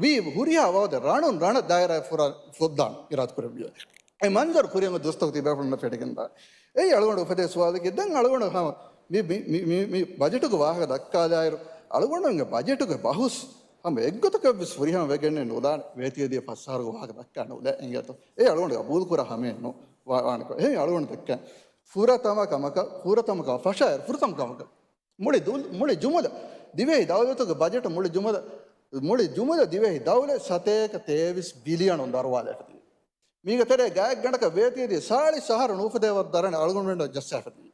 ވީ ހުރިހާ ވައުދެއް ރަނުން ރަނަށް ދާއިރާ ފުރާ ފޮއްދާން އިރާދަކުރެއްވިއެވެ. އެ މަންޒަރު ކުރިއަށް އޮތް ދުވަސްތަކު ތިބޭފުޅުންނަށް ފެނިގެންދާނެ. އެއީ އަޅުގަނޑު އުފެދޭ ސުވާލަކީ. ދެން އަޅުގަނޑު ހަމަ މި، މި، މި، މި، މި ބަޖެޓުގެ ވާހަކަ ދައްކާލާއިރު، އަޅުގަނޑުގެ ބަޖެޓުގެ ބަހުސް ހަމަ އެއްގޮތަކަށްވެސް ފުރިހަމަ ވެގެންނެއް ނުދާނެ. ވޭތިވެދިޔަ ފަސް އަހަރުގެ ވާހަކަ ދައްކާ ނުލޭ އިނގޭތޯ. އެއީ އަޅުގަނޑު ގަބޫލު ކުރާ ހަމައެއް ނޫން ވާ-، ވާނެކޮށް. އެހެން އަޅުގަނޑު ދެއްކޭ ފުރަތަމަ ކަމަކަށް، ފުރަތަމަ ކަމަށް ފަށާއިރު، ފުރަތަމަ ކަމަކަށް މުޅި ދު-، މުޅި ޖުމުލަ ދިވެހި ދައުލަތުގެ ބަޖެޓު މުޅި ޖުމުލަ، މުޅި ޖުމުލަ ދިވެހި ދައުލަތް ސަތޭކަ ތޭވީސް ބިލިއަނުން ދަރުވާލައިފަ ތިބި. މީގެ ތެރޭ ގާތްގަނޑަކަށް ވޭތިވެދިޔަ ސާޅީސް އަހަރު ނުފެދޭ ވަރު ދަރަނި އަޅުގަނޑުމެންނަށް ޖައްސާފަ ތިބި.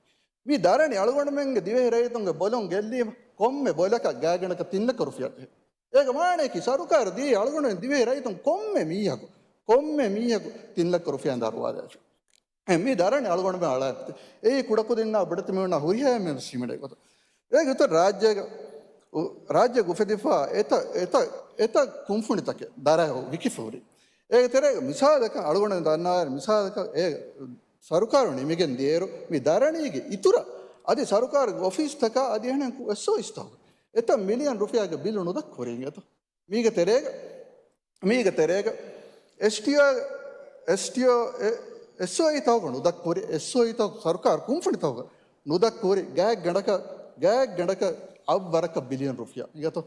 މި ދަރަނި އަޅުގަނޑުމެންގެ ދިވެހި ރައްޔިތުންގެ ބޮލުން ގެއްލީމަ ކޮންމެ ބޮލަކަށް ގާތްގަނޑަކަށް ތިން ލައްކަ ރުފިޔާ ޖެހޭ. އޭގެ މާނަޔަކީ ސަރުކާރު ދީ އަޅުގަނޑުމެން ދިވެހި ރައްޔިތުން ކޮންމެ މީހަކު، ކޮންމެ މީހަކު ތިން ލައްކަ ރުފިޔާ ދަރުވާލައިފި. އެ މި ދަރަނި އަޅުގަނޑުމެން އަޅާފި. އެއީ ކުޑަކުދިންނާ ބޮޑެތި މީހުންނާ ހުރިހާ އެންމެން ހިމެނޭ ގޮތަށް. އޭގެ އިތުރަށް ރާއްޖޭގެ، ރާއްޖޭގެ އުފެދިފާ އެތައް، އެތައް، އެތައް ކުންފުނިތަކެއް ދަރައި ވިކިފަ ހުރި. އޭގެ ތެރޭގަ މިސާލަކަށް އަޅުގަނޑު ދަންނަވާ މިސާލަކަށް އެ ސަރުކާރު ނިމިގެން ދިޔައިރު މި ދަރަނީގެ އިތުރަށް އަދި ސަރުކާރުގެ އޮފީސްތަކާ އަދި އެހެނެއް އެސްއޯއީސްތަކުގެ އެތައް މިލިއަން ރުފިޔާގެ ބިލު ނުދައްކަ ހުރީ އިނގޭތޯ. މީގެ ތެރޭގަ، މީގެ ތެރޭގަ އެސްޓީއޯ، އެސްޓީއޯ، އެ، އެސްއޯއީ ތަކުގަ ނުދައްކަ ހުރި، އެސްއޯއީ ތަކު ސަރުކާރު ކުންފުނި ތަކުގަ ނުދައްކަ ހުރި ގާތްގަނޑަކަށް، ގާތްގަނޑަކަށް އަށްވަރަކަށް ބިލިއަން ރުފިޔާ އިނގޭތޯ.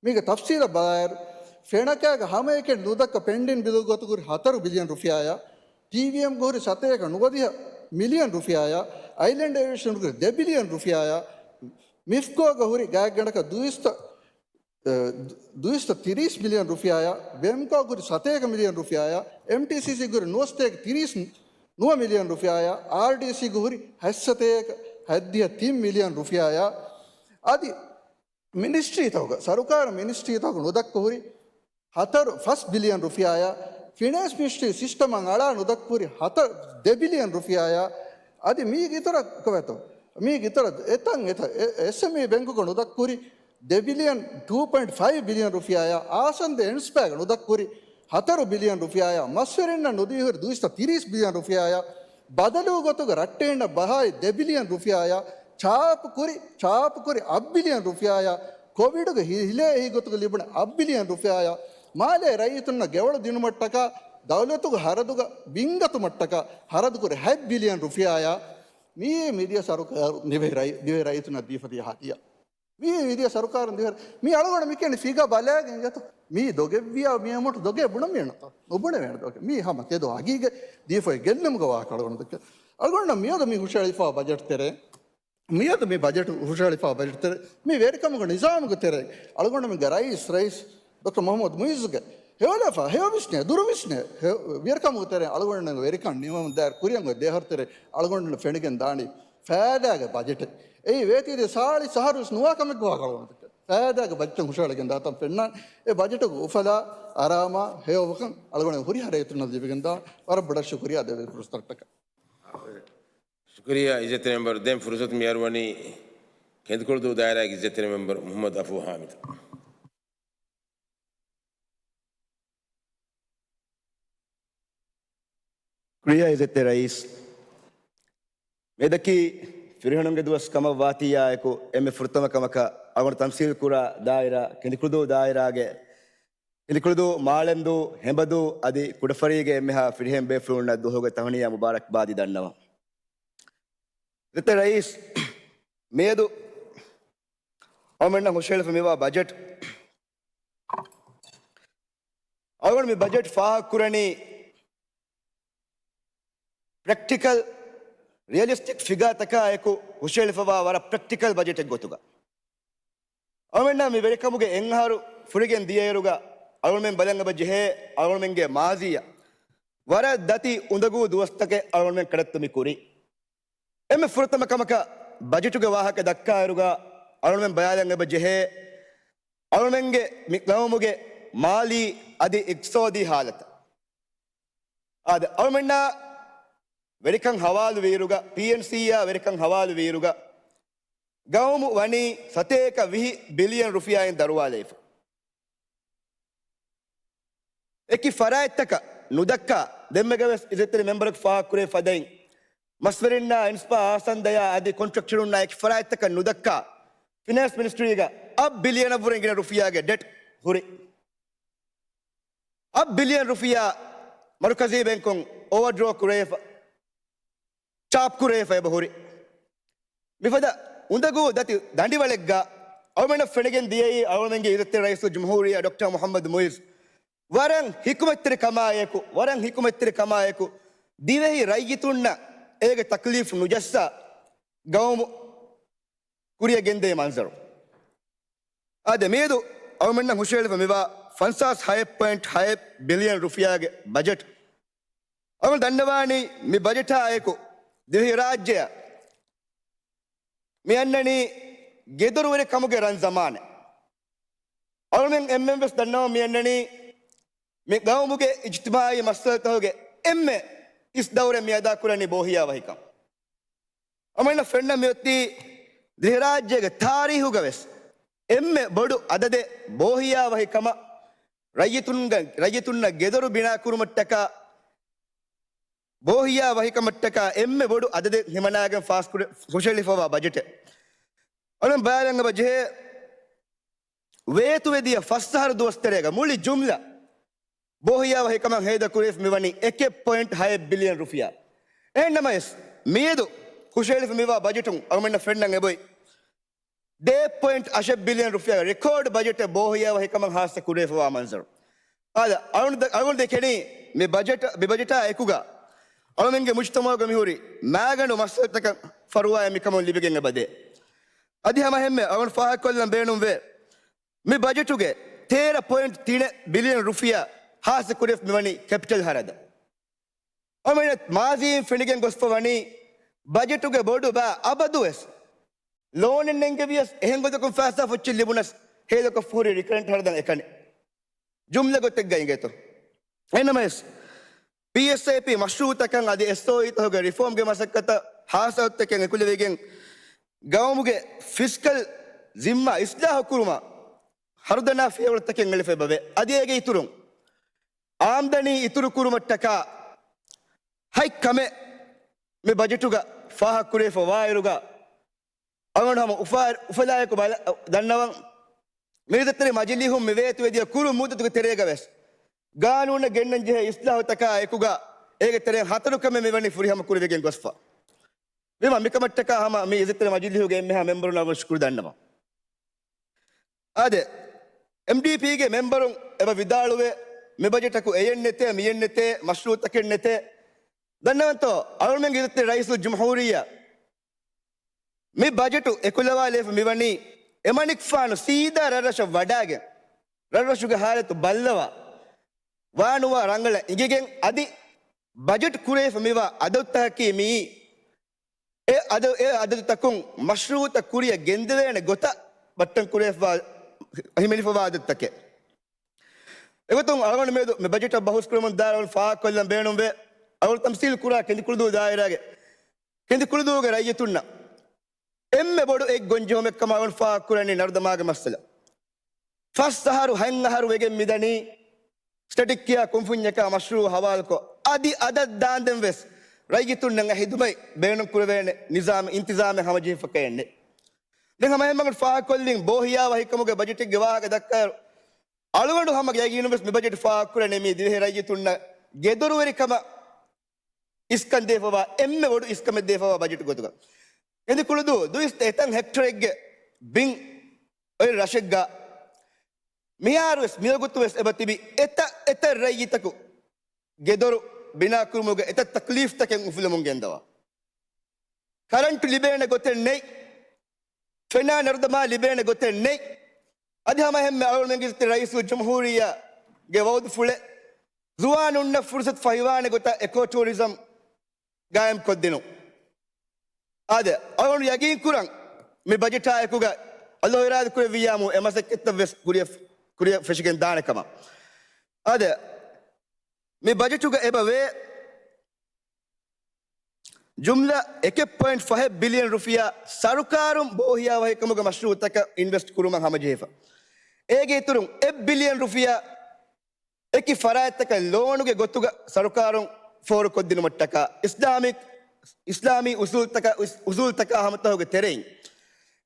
މީގެ ތަފްސީލަށް ބަލާއިރު، ފެނަކާގެ ހަމައެކަނި ނުދައްކަ ޕެންޑިން ބިލު ގޮތުގަ ހުރި ހަތަރު ބިލިއަން ރުފިޔާއާ، ޓީވީއެމްގަ ހުރި ސަތޭކަ ނުވަދިހަ މިލިއަން ރުފިޔާއާ، އައިލެންޑް އޭވިއޭޝަންގަ ހުރި ދެ ބިލިއަން ރުފިޔާއާ، މިފްކޯގަ ހުރި ގާތްގަނޑަކަށް ދުއިސައްތަ އެ، ދު-، ދުއިސައްތަ ތިރީސް މިލިއަން ރުފިޔާއާ، ވެމްކޯގެ ހުރި ސަތޭކަ މިލިއަން ރުފިޔާއާ، އެމްޓީސީސީގެ ހުރި ނުވަސަތޭކަ ތިރީސް ނުވަ މިލިއަން ރުފިޔާއާ، އާރްޑީސީގެ ހުރި ހަތްސަތޭކަ ހަތްދިހަ ތިން މިލިއަން ރުފިޔާއާ، އަދި މިނިސްޓްރީތަކުގަ، ސަރުކާރު މިނިސްޓްރީތަކު ނުދައްކަ ހުރި ހަތަރު ފަސް ބިލިއަން ރުފިޔާއާ، ފިނޭންސް މިނިސްޓްރީ ސިސްޓަމަށް އަޅާ ނުދައްކަ ހުރި ހަތަރު، ދެ ބިލިއަން ރުފިޔާއާ، އަދި މީގެ އިތުރަށް ކޮބަތޯ؟ މީގެ އިތުރަށް އެތަން އެތަ-، އެ-، އެސްއެމްއީ ބެންކުގަ ނުދައްކަ ހުރި ދެ ބިލިއަން، ޓޫ ޕޮއިންޓް ފައިވް ބިލިއަން ރުފިޔާއާ، އާސަންދެ އެންސްޕާގަ ނުދައްކަ ހުރި ހަތަރު ބިލިއަން ރުފިޔާއާ، މަސްވެރިންނަށް ނުދީ ހުރި ދުއިސައްތަ ތިރީސް ބިލިއަން ރުފިޔާއާ، ބަދަލު ގޮތުގަ ރައްޓެހިންނަށް ބަހާއި ދެ ބިލިއަން ރުފިޔާއާ، ޗާޕު ކުރި، ޗާޕު ކުރި އަށް ބިލިއަން ރުފިޔާއާ، ކޮވިޑުގެ ހި-، ހިލޭ އެހީ ގޮތުގަ ލިބުނު އަށް ބިލިއަން ރުފިޔާއާ، މާލޭ ރައްޔިތުންނަށް ގެވަޅު ދިނުމަށްޓަކާ، ދައުލަތުގެ ހަރަދުގަ ވިންގަތުމަށްޓަކާ، ހަރަދު ކުރި ހަތް ބިލިއަން ރުފިޔާއާ، މިއީ މިދިޔަ ސަރުކާރު ދިވެހި ރައްޔި-، ދިވެހި ރައްޔިތުންނަށް ދީފަ ދިޔަ ހަދިޔާ. މިއީ މިދިޔަ ސަރުކާރުން ދިވެހި، މީ އަޅުގަނޑު މި ކިޔަނީ ފިގާ ބަލައިގެން އިނގޭތޯ. މީ ދޮގެއްވިޔާ މި އަމައުންޓް ދޮގެއް ބުނަން މީނަތޯ. ނުބުނެވޭނެ ދޮގެއް. މީ ހަމަ ތެދު ހަގީގަތް ދީފައި ގެއްލުމުގެ ވާހަކަ އަޅުގަނޑު ދެއްކޭ. އަޅުގަނޑަށް މިއަދު މި ހުށައެޅިފާ ބަޖެޓް ތެރޭ، މިއަދު މި ބަޖެޓް ހުށައެޅިފާ ބަޖެޓް ތެރޭ، މި ވެރިކަމުގެ ނިޒާމުގެ ތެރޭ، އަޅުގަނޑުމެންގެ ރައީސް، ރައީސް ޑޮކްޓަރ މުޙައްމަދު މުޢިއްޒުގެ ހެޔޮލަފާ، ހެޔޮ ވިސްނޭ، ދުރު ވިސްނޭ، ހެޔޮ ވެރިކަމުގެ ތެރޭ، އަޅުގަނޑުމެންގެ ވެރިކަން ނިމުމުން ދާއިރު ކުރިއަށް އޮތް ދެއަހަރު ތެރޭ، އަޅުގަނޑުމެން ފެނިގެން ދާނީ ފައިދާގެ ބަޖެޓެއް. އެއީ ވޭތީ ދޭ ސާޅީސް އަހަރު ވެސް ނުވާ ކަމެއްގެ ވާހަކަ އަޅުގަނޑު ދެއްކޭ. ފައިދާގެ ބަޖެޓެއް ހުށައެޅިގެން ދާތަން ފެންނާނެ. އެ ބަޖެޓުގެ އުފަލާ، އަރާމާ، ހެޔޮވާކަން އަޅުގަނޑު ހުރިހާ ރައްޔިތުންނަށް ލިބިގެން ދާނެ. ވަރަށް ބޮޑަށް ޝުކުރިއްޔާ ދެވޭ ފުރުސަތަށްޓަކާ. ޝުކުރިއްޔާ އިއްޒަތްތެރި މެމްބަރު. ދެން ފުރުސަތު މި އަރުވަނީ ކެނދިކުޅުދޫ ދާއިރާގެ އިއްޒަތްތެރި މެމްބަރު މުޙައްމަދު އަފޫ ހާމިދަށް. ޝުކުރިއްޔާ އިއްޒަތްތެރި ރައީސް. މިއަދަކީ ފިރިހެނުންގެ ދުވަސް ކަމަށް ވާތީއާއެކު، އެންމެ ފުރަތަމަ ކަމަކަށް އަޅުގަނޑު ތަމްސީލް ކުރާ ދާއިރާ، ކެނދިކުޅުދޫ ދާއިރާގެ، ކެނދިކުޅުދޫ، މާޅެންދޫ، ހެނބަދޫ އަދި ކުޑަފަރީގެ އެންމެހާ ފިރިހެން ބޭފުޅުންނަށް ދުވަހުގެ ތަހުނިޔާ މުބާރަކްބާދީ ދަންނަވަން. އިއްޒަތްތެރި ރައީސް، މިއަދު އަޅުގަނޑުމެންނަށް ހުށައެޅިފަ މިވާ ބަޖެޓް، އަޅުގަނޑު މި ބަޖެޓް ފާހަގަކުރަނީ ޕްރެކްޓިކަލް، ރިއަލިސްޓިކް ފިގާތަކާ އެކު ހުށައެޅިފަވާ ވަރަށް ޕްރެކްޓިކަލް ބަޖެޓެއް ގޮތުގަ. އަޅުގަނޑަށް މި ވެރިކަމުގެ އެއްއަހަރު ފުރިގެން ދިޔައިރުގަ އަޅުގަނޑުމެން ބަލަން އެބަ ޖެހޭ އަޅުގަނޑުމެންގެ މާޒީއަށް ވަރަށް ދަތި އުނދަގޫ ދުވަސްތަކެއް އަޅުގަނޑުމެން ކަނޑައެޅިފަ މި ކުރީ. އެންމެ ފުރަތަމަ ކަމަކަށް ބަޖެޓުގެ ވާހަކަ ދައްކާއިރުގަ އަޅުގަނޑުމެން ބަލާލަން އެބަ ޖެހޭ އަޅުގަނޑުމެންގެ މި ގައުމުގެ މާލީ އަދި އިޤްތިޞާދީ ހާލަތަށް. އާދެ، އަޅުގަނޑުމެންނާ ވެރިކަން ހަވާލުވިއިރުގަ، ޕީއެންސީއާ ވެރިކަން ހަވާލުވިއިރުގަ، ގައުމު ވަނީ ސަތޭކަ ވިހި ބިލިއަން ރުފިޔާއިން ދަރުވާލައިފަ. އެކި ފަރާތްތަކަށް ނުދައްކާ، ދެންމެގަވެސް އިއްޒަތްތެރި މެމްބަރަކު ފާހަގަކުރެވި ފަދައިން، މަސްވެރިންނާ އިންސްޕާ އާސަންދަޔާ އަދި ކޮންޓްރެކްޓަރުންނާ އެކި ފަރާތްތަކަށް ނުދައްކާ، ފިނޭންސް މިނިސްޓްރީގަ އަށް ބިލިއަނަށްވުރެން ގިނަ ރުފިޔާގެ ޑެޓް ހުރި. އަށް ބިލިއަން ރުފިޔާ މަރުކަޒީ ބޭންކުން އޯވަރޑްރޯ ކުރެވިފަ، ޗާޕް ކުރެވިފަ އެބަ ހުރި. މިފަދަ އުނދަގޫ ދަތި ދަނޑިވަޅެއްގަ އަޅުގަނޑަށް ފެނިގެން ދިޔައީ އަޅުގަނޑުމެންގެ އިއްޒަތްތެރި ރައީސުލްޖުމްހޫރިއްޔާ ޑޮކްޓަރ މުޙައްމަދު މުޢިއްޒު ވަރަށް ޙިކުމަތްތެރި ކަމާއެކު، ވަރަށް ޙިކުމަތްތެރި ކަމާއެކު ދިވެހި ރައްޔިތުންނަށް އޭގެ ތަކްލީފް ނުޖައްސާ ގައުމު ކުރިއަށް ގެންދޭ މަންޒަރު. އާދެ، މިއަދު އަޅުގަނޑުމެންނަށް ހުށައެޅިފަ މިވާ ފަންސާސް ހައެއް ޕޮއިންޓް ހައެއް ބިލިއަން ރުފިޔާގެ ބަޖެޓް އަޅުގަނޑު ދަންނަވާނީ މި ބަޖެޓާ އެކު ދިވެހިރާއްޖެއަށް މި އަންނަނީ ގެދޮރުވެރިކަމުގެ ރަން ޒަމާނެއް. އަޅުގަނޑުމެން އެންމެން ވެސް ދަންނަވަން މި އަންނަނީ މި ގައުމުގެ އިޖްތިމާޢީ މައްސަލަތަކުގެ އެންމެ އިސް ދައުރެއް މި އަދާކުރަނީ ބޯހިޔާވަހިކަން. އަޅުގަނޑަށް ފެންނަ މިއޮތީ ދިވެހިރާއްޖޭގެ ތާރީހުގަ ވެސް އެންމެ ބޮޑު އަދަދެއް ބޯހިޔާވަހިކަމަށް ރައްޔިތުންގެ، ރައްޔިތުންނަށް ގެދޮރު ބިނާކުރުމަށްޓަކާ ބޯހިޔާވަހިކަމަށްޓަކާ އެންމެ ބޮޑު އަދަދެއް ހިމަނާގެން ފާސްކުރެ-، ހުށައެޅިފަވާ ބަޖެޓެއް. އަޅުގަނޑު ބަލާލަން އެބަ ޖެހޭ ވޭތުވެދިޔަ ފަސް އަހަރު ދުވަސްތެރޭގަ މުޅި ޖުމްލަ ބޯހިޔާވަހިކަމަށް ހޭދަކުރެވިފަ މިވަނީ އެކެއް ޕޮއިންޓް ހައެއް ބިލިއަން ރުފިޔާ. އެހެންނަމަވެސް، މިއަދު ހުށައެޅިފަ މިވާ ބަޖެޓުން އަޅުގަނޑަށް ފެންނަން އެބައޮތް ދެ ޕޮއިންޓް އަށެއް ބިލިއަން ރުފިޔާގެ ރެކޯޑް ބަޖެޓެއް ބޯހިޔާވަހިކަމަށް ހާއްސަ ކުރެވިފަވާ މަންޒަރު. އާދެ، އަޅުގަނޑު ދެ-، އަޅުގަނޑު ދެކެނީ މި ބަޖެޓް، މި ބަޖެޓާ އެކުގަ އަޅުގަނޑުމެންގެ މުޖުތަމަޢުގަ މިހުރި މައިގަނޑު މައްސަލަތަކަށް ފަރުވާއެއް މިކަމުން ލިބިގެން އެބަދޭ. އަދި ހަމަ އެހެންމެ އަޅުގަނޑު ފާހަގަކޮށްލަން ބޭނުންވޭ. މި ބަޖެޓުގެ ތޭރަ ޕޮއިންޓް ތިނެއް ބިލިއަން ރުފިޔާ ހާއްސަ ކުރެފަ މިވަނީ ކެޕިޓަލް ހަރަދަށް. އަޅުގަނޑު މާޒީން ފެނިގެން ގޮސްފަ ވަނީ ބަޖެޓުގެ ބޮޑު ބާ އަބަދުވެސް ލޯނެއް ނެންގެވިޔަސް އެހެން ގޮތަކުން ފައިސާ ފުއްޗެއް ލިބުނަސް ހޭދަކޮށްފަ ހުރީ ރިކަރެންޓް ހަރަދަށް އެކަނި. ޖުމްލަ ގޮތެއްގަ އިނގޭތޯ. އެހެންނަމަވެސް، ޕީއެސްއޭޕީ މަޝްރޫއުތަކަށް އަދި އެސްއޯއީތަކުގެ ރިފޯމްގެ މަސައްކަތަށް ހާއްސަ އޮތްތަކެއް އެކުލެވިގެން، ގައުމުގެ ފިސްކަލް ޒިންމާ އިސްލާހު ކުރުމަށް ހަރުދަނާ ފިޔަވަޅުތަކެއް އެޅިފަ އެބަވޭ. އަދި އޭގެ އިތުރުން، އާމްދަނީ އިތުރު ކުރުމަށްޓަކާ ހަތް ކަމެއް މި ބަޖެޓުގަ ފާހަގަކުރެވިފަ ވާއިރުގަ، އަޅުގަނޑު ހަމަ އުފާ-، އުފަލާއެކު ބަލަ-، ދަންނަވަން. މި ދަތިރި މަޖިލީހުން މި ވޭތުވެދިޔަ ކުރު މުއްދަތުގެ ތެރޭގަވެސް، ގާނޫނަށް ގެންނަން ޖެހޭ އިސްލާހުތަކާ އެކުގަ، އޭގެ ތެރެއިން ހަތަރު ކަމެއް މިވަނީ ފުރިހަމަ ކުރެވިގެން ގޮސްފަ. ވީމާ، މިކަމަށްޓަކާ ހަމަ މި އިއްޒަތްތެރި މަޖިލީހުގެ އެންމެހާ މެމްބަރުންނަށް ޝުކުރު ދަންނަވަން. އާދެ، އެމްޑީޕީގެ މެމްބަރުން އެބަ ވިދާޅުވެ، މި ބަޖެޓަކު އެޔެއް ނެތޭ، މިޔެއް ނެތޭ، މަޝްރޫއުތަކެއް ނެތޭ. ދަންނަވަންތޯ، އަޅުމެންގެ އިއްޒަތްތެރި ރައީސުލް ޖުމްހޫރިއްޔާ މި ބަޖެޓު އެކުލަވާލެވިފަ މިވަނީ، އެމަނިކުފާނު ސީދާ ރަށްރަށަށް ވަޑާގެން، ރަށްރަށުގެ ހާލަތު ބައްލަވާ، ވާނުވާ ރަނގަޅަށް އިނގިގެން، އަދި ބަޖެޓް ކުރެވިފަ މިވާ އަދަދުތަކަކީ މިއީ، އެ އަދަ-، އެ އަދަދުތަކުން މަޝްރޫއުތައް ކުރިއަށް ގެންދެވޭނެ ގޮތަށް ބައްޓަން ކުރެވިފަ، ހިމެނިފަވާ އަދަދުތަކެއް. އެގޮތުން އަޅުގަނޑު މިއަދު މި ބަޖެޓަށް ބަހުސް ކުރަމުން ދާއިރު ފާހަގަކޮށްލަން ބޭނުންވޭ، އަޅުގަނޑު ތަމްސީލް ކުރާ ކެނދިކުޅުދޫ ދާއިރާގެ ކެނދިކުޅުދޫގެ ރައްޔިތުންނަށް އެންމެ ބޮޑު އެއް ގޮންޖެހުމެއްކަމަށް އަޅުގަނޑު ފާހަގަކުރަނީ ނަރުދަމާގެ މައްސަލަ. ފަސް އަހަރު ހަތް އަހަރު ވެގެން މިދަނީ ސްޓެޓިކް ކިޔާ ކުންފުންޏަކާ މަޝްރޫއު ހަވާލުކޮށް، އަދި އަދަށް ދާންދެން ވެސް ރައްޔިތުންނަށް އެ ހިދުމަތް ބޭނުން ކުރެވޭނެ ނިޒާމެއް، އިންތިޒާމެއް ހަމަޖެހިފަ ކައެއް ނެތް. ދެން ހަމަ އެހެންމަ ފާހަގަކޮށްލިން ބޯހިޔާވަހިކަމުގެ ބަޖެޓެއްގެ ވާހަކަ ދައްކާއިރު، އަޅުގަނޑު ހަމަ ޔަގީނުން ވެސް މި ބަޖެޓް ފާހަގަކުރަނީ މީ ދިވެހި ރައްޔިތުންނަށް ގެދޮރުވެރިކަމަށް އިސްކަން ދޭފަވާ، އެންމެ ބޮޑު އިސްކަމެއް ދޭފަވާ ބަޖެޓް ގޮތުގަ. ކެނދިކުޅުދޫ ދުއިސައްތަ އެތަން ހެކްޓަރެއްގެ ބިން އޮތް ރަށެއްގަ މިހާރު ވެސް މިވަގުތު ވެސް އެބަ ތިބި އެތައް އެތައް ރައްޔިތަކު ގެދޮރު ބިނާކުރުމުގެ އެތައް ތަކްލީފްތަކެއް އުފުލަމުން ގެންދަވާ. ކަރަންޓު ލިބޭނެ ގޮތެއް ނެތް. ފެނާ ނަރުދަމާ ލިބޭނެ ގޮތެއް ނެތް. އަދި ހަމަ އެހެންމެ އަޅުގަނޑުމެންގެ ރައީސުލް ޖުމްހޫރިއްޔާގެ ވައުދުފުޅެއް ޒުވާނުންނަށް ފުރުސަތު ފަހިވާނެ ގޮތަށް އެކޯ ޓޫރިޒަމް ގާއިމްކޮށްދިނުން. އާދެ، އަޅުގަނޑު ޔަގީންކުރަން މި ބަޖެޓާ އެކުގަ އަލްލާހު އިރާދަ ކުރެއްވިއްޔާމު އެ މަސައްކަތްތައް ވެސް ކުރިއަށް، ކުރިއަށް ފެށިގެން ދާނެ ކަމަށް. އާދެ، މި ބަޖެޓުގަ އެބަ ވޭ ޖުމްލަ އެކެއް ޕޮއިންޓް ފަހެއް ބިލިއަން ރުފިޔާ ސަރުކާރުން ބޯހިޔާވަހިކަމުގެ މަޝްރޫއުތަކަށް އިންވެސްޓް ކުރުމަށް ހަމަޖެހިފަ. އޭގެ އިތުރުން އެއް ބިލިއަން ރުފިޔާ އެކި ފަރާތްތަކަށް ލޯނުގެ ގޮތުގަ ސަރުކާރުން ފޯރުކޮށްދިނުމަށްޓަކާ އިސްލާމިކް، އިސްލާމީ އުސޫލްތަކަށް، އުސް-، އުސޫލްތަކާ ހަމަތަހުގެ ތެރެއިން.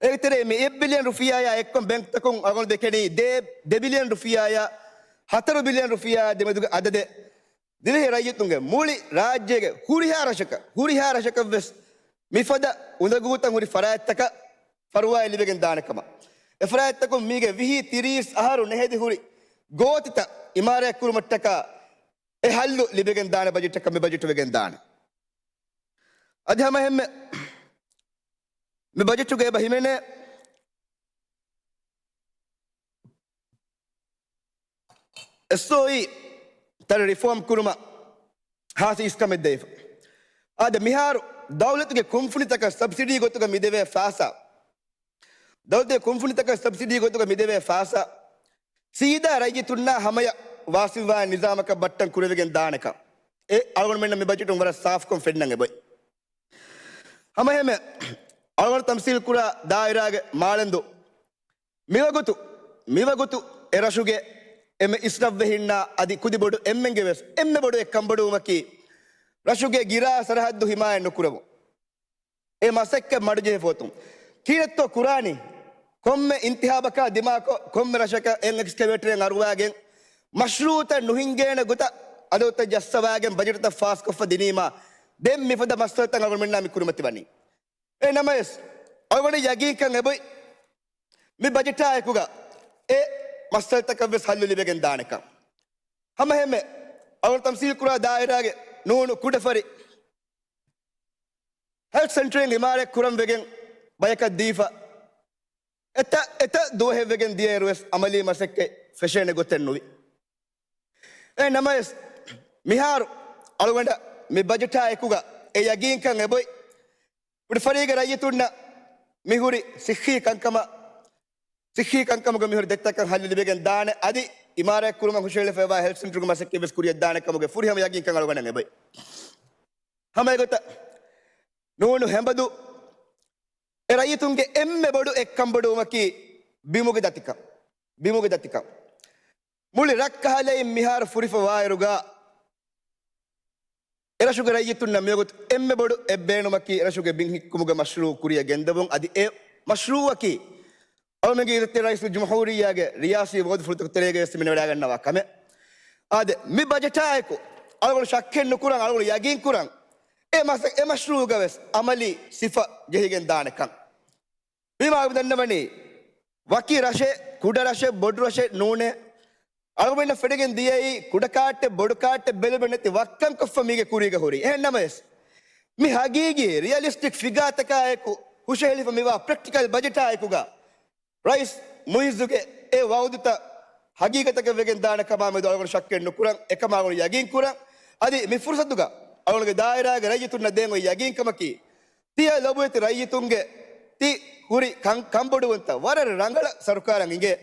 އޭގެ ތެރެއިން މި އެއް ބިލިއަން ރުފިޔާޔާ އެއްކޮށް ބޭންކްތަކުން އަޅުގަނޑު ދެކެނީ ދެ، ދެ ބިލިއަން ރުފިޔާޔާ ހަތަރު ބިލިއަން ރުފިޔާ ދެމެދުގެ އަދަދެއް. ދިވެހި ރައްޔިތުންގެ މުޅި ރާއްޖޭގެ ހުރިހާ ރަށަކަށް، ހުރިހާ ރަށަކަށް ވެސް މިފަދަ އުނދަގޫތައް ހުރި ފަރާތްތަކަށް ފަރުވާއެއް ލިބިގެން ދާނެ ކަމަށް. އެ ފަރާތްތަކުން މީގެ ވިހި ތިރީސް އަހަރު ނެހެދި ހުރި ގޯތިތައް އިމާރާތް ކުރުމަށްޓަކާ އެ ހައްލު ލިބިގެން ދާނެ ބަޖެޓަކަށް މި ބަޖެޓު ވެގެން ދާނެ. އަދި ހަމަ އެހެންމެ މި ބަޖެޓުގަ އެބަ ހިމެނޭ އެސްއޯއީ ތަރަށް ރިފޯމް ކުރުމަށް ހާސް އިސްކަމެއް ދެވިފަ. އާދެ، މިހާރު ދައުލަތުގެ ކުންފުނިތަކަށް ސަބްސިޑީ ގޮތުގަ މިދެވޭ ފައިސާ، ދައުލަތުގެ ކުންފުނިތަކަށް ސަބްސިޑީ ގޮތުގަ މިދެވޭ ފައިސާ ސީދާ ރައްޔިތުންނާ ހަމަޔަށް ވާސިލްވާ ނިޒާމަކަށް ބައްޓަން ކުރެވިގެން ދާނެކަން އެ އަޅުގަނޑުމެންނަށް މި ބަޖެޓުން ވަރަށް ސާފުކޮށް ފެންނަން އެބައޮތް. ހަމައެހެންމެ އަޅުގަނޑު ތަމްސީލް ކުރާ ދާއިރާގެ މާޅެންދޫ މިވަގުތު، މިވަގުތު އެ ރަށުގެ އެންމެ އިސްރަފްވެހިންނާ އަދި ކުދިބޮޑު އެންމެންގެ ވެސް އެންމެ ބޮޑު އެއްކަންބޮޑުވުމަކީ، ރަށުގެ ގިރާ ސަރަހައްދު ހިމާޔަތް ނުކުރެވުން. އެ މަސައްކަތް މަޑުޖެހިފަ އޮތުން. ކީއްތޯ ކުރާނީ؟ ކޮންމެ އިންތިހާބަކާ ދިމާކޮށް، ކޮންމެ ރަށަކަށް އެއް އެކްސްކަވޭޓަރެއް އަރުވާގެން، މަޝްރޫއުތައް ނުހިންގޭނެ ގޮތަށް އަދަދުތައް ޖައްސަވާގެން ބަޖެޓުތައް ފާސްކޮށްފަ ދިނީމާ، ދެން މިފަދަ މައްސަލަތައް އަޅުގަނޑުމެންނާ މި ކުރިމަތިވަނީ. އެހެންނަމަވެސް، އަޅުގަނޑަށް ޔަގީންކަން އެބޮތް މި ބަޖެޓާ އެކުގަ އެ މައްސަލަތަކަށްވެސް ހައްލު ލިބިގެން ދާނެކަން. ހަމައެހެންމެ، އަޅުގަނޑު ތަމްސީލް ކުރާ ދާއިރާގެ ނޫނު ކުޑަފަރި ހެލްތް ސެންޓަރެއް އިމާރާތް ކުރަން ވެގެން ބަޔަކަށް ދީފަ، އެތައް އެތައް ދުވަހެއްވެގެން ދިޔައިރުވެސް އަމަލީ މަސައްކަތް ފެށޭނެ ގޮތެއް ނުވި. އެ ނަމަވެސް، މިހާރު އަޅުގަނޑަށް މި ބަޖެޓާ އެކުގަ އެ ޔަގީންކަން އެބޮތް. ކުޑަފަރީގެ ރައްޔިތުންނަށް މިހުރި ސިއްހީ ކަންކަމަށް، ސިއްހީ ކަންކަމުގަ މިހުރި ދެއްތަކަށް ހައްލު ލިބިގެން ދާނެ. އަދި އިމާރާތް ކުރުމަށް ހުށަހެޅިފައިވާ ހެލްތު ސެންޓަރުގެ މަސައްކަތް ވެސް ކުރިއަށް ދާނެ ކަމުގެ ފުރިހަމަ ޔަގީންކަން އަޅުގަނޑަށް އެބޮތް. ހަމަ އެގޮތަށް ނޫނު ހެނބަދޫ އެ ރައްޔިތުންގެ އެންމެ ބޮޑު އެއްކަންބޮޑުވުމަކީ ބިމުގެ ދަތިކަން. ބިމުގެ ދަތިކަން. މުޅި ރަށްކަހަލައިން މިހާރު ފުރިފަ ވާއިރުގަ، އެރަށުގެ ރައްޔިތުންނަށް މިވަގުތު އެންމެ ބޮޑު އެއްބޭނުމަކީ އެރަށުގެ ބިން ހިއްކުމުގެ މަޝްރޫއު ކުރިއަށް ގެންދެވުން. އަދި އެ މަޝްރޫއަކީ އަޅުމެންގެ އިއްޒަތްތެރި ރައީސުލްޖުމްހޫރިއްޔާގެ ރިޔާސީ ވައުދުފުޅުތަކުގެ ތެރޭގައި ވެސް މި ނެވަޑައިގަންނަވާ ކަމެއް. އާދެ، މި ބަޖެޓާއެކު އަޅުގަނޑު ޝައްކެއް ނުކުރަން، އަޅުގަނޑު ޔަގީންކުރަން އެ މަސަ-، އެ މަޝްރޫއުގަ ވެސް އަމަލީ ސިފަ ޖެހިގެން ދާނެކަން. މި މާ ދަންނަވަނީ، ވަކި ރަށެއް، ކުޑަ ރަށެއް، ބޮޑު ރަށެއް ނޫނޭ. އަޅުގަނޑަށް ފެނިގެން ދިޔައީ ކުޑަ ކާއްޓެއް، ބޮޑު ކާއްޓެއް ބެލުމެއް ނެތި ވައްކަން ކޮށްފަ މީގެ ކުރީގަ ހުރީ. އެހެން ނަމަވެސް، މި ހަގީގީ ރިއަލިސްޓިކް ފިގާތަކާއެކު ހުށަހެޅިފަ މިވާ ޕްރެކްޓިކަލް ބަޖެޓާއެކުގަ، ރައީސް މުއިއްޒުގެ އެ ވައުދުތައް ހަގީގަތަކަށް ވެގެން ދާނެ ކަމާ މެދު އަޅުގަނޑު ޝައްކެއް ނުކުރަން، އެކަމާ އަޅުގަނޑު ޔަގީން ކުރަން. އަދި މި ފުރުސަތުގަ އަޅުގަނޑުގެ ދާއިރާގެ ރައްޔިތުންނަށް ދޭން އޮތް ޔަގީންކަމަކީ، ތިޔަ ލޮބުވެތި ރައްޔިތުންގެ ތި ހުރި ކަން-، ކަންބޮޑުވުންތައް ވަރަށް ރަނގަޅަށް ސަރުކާރަށް އިނގޭ.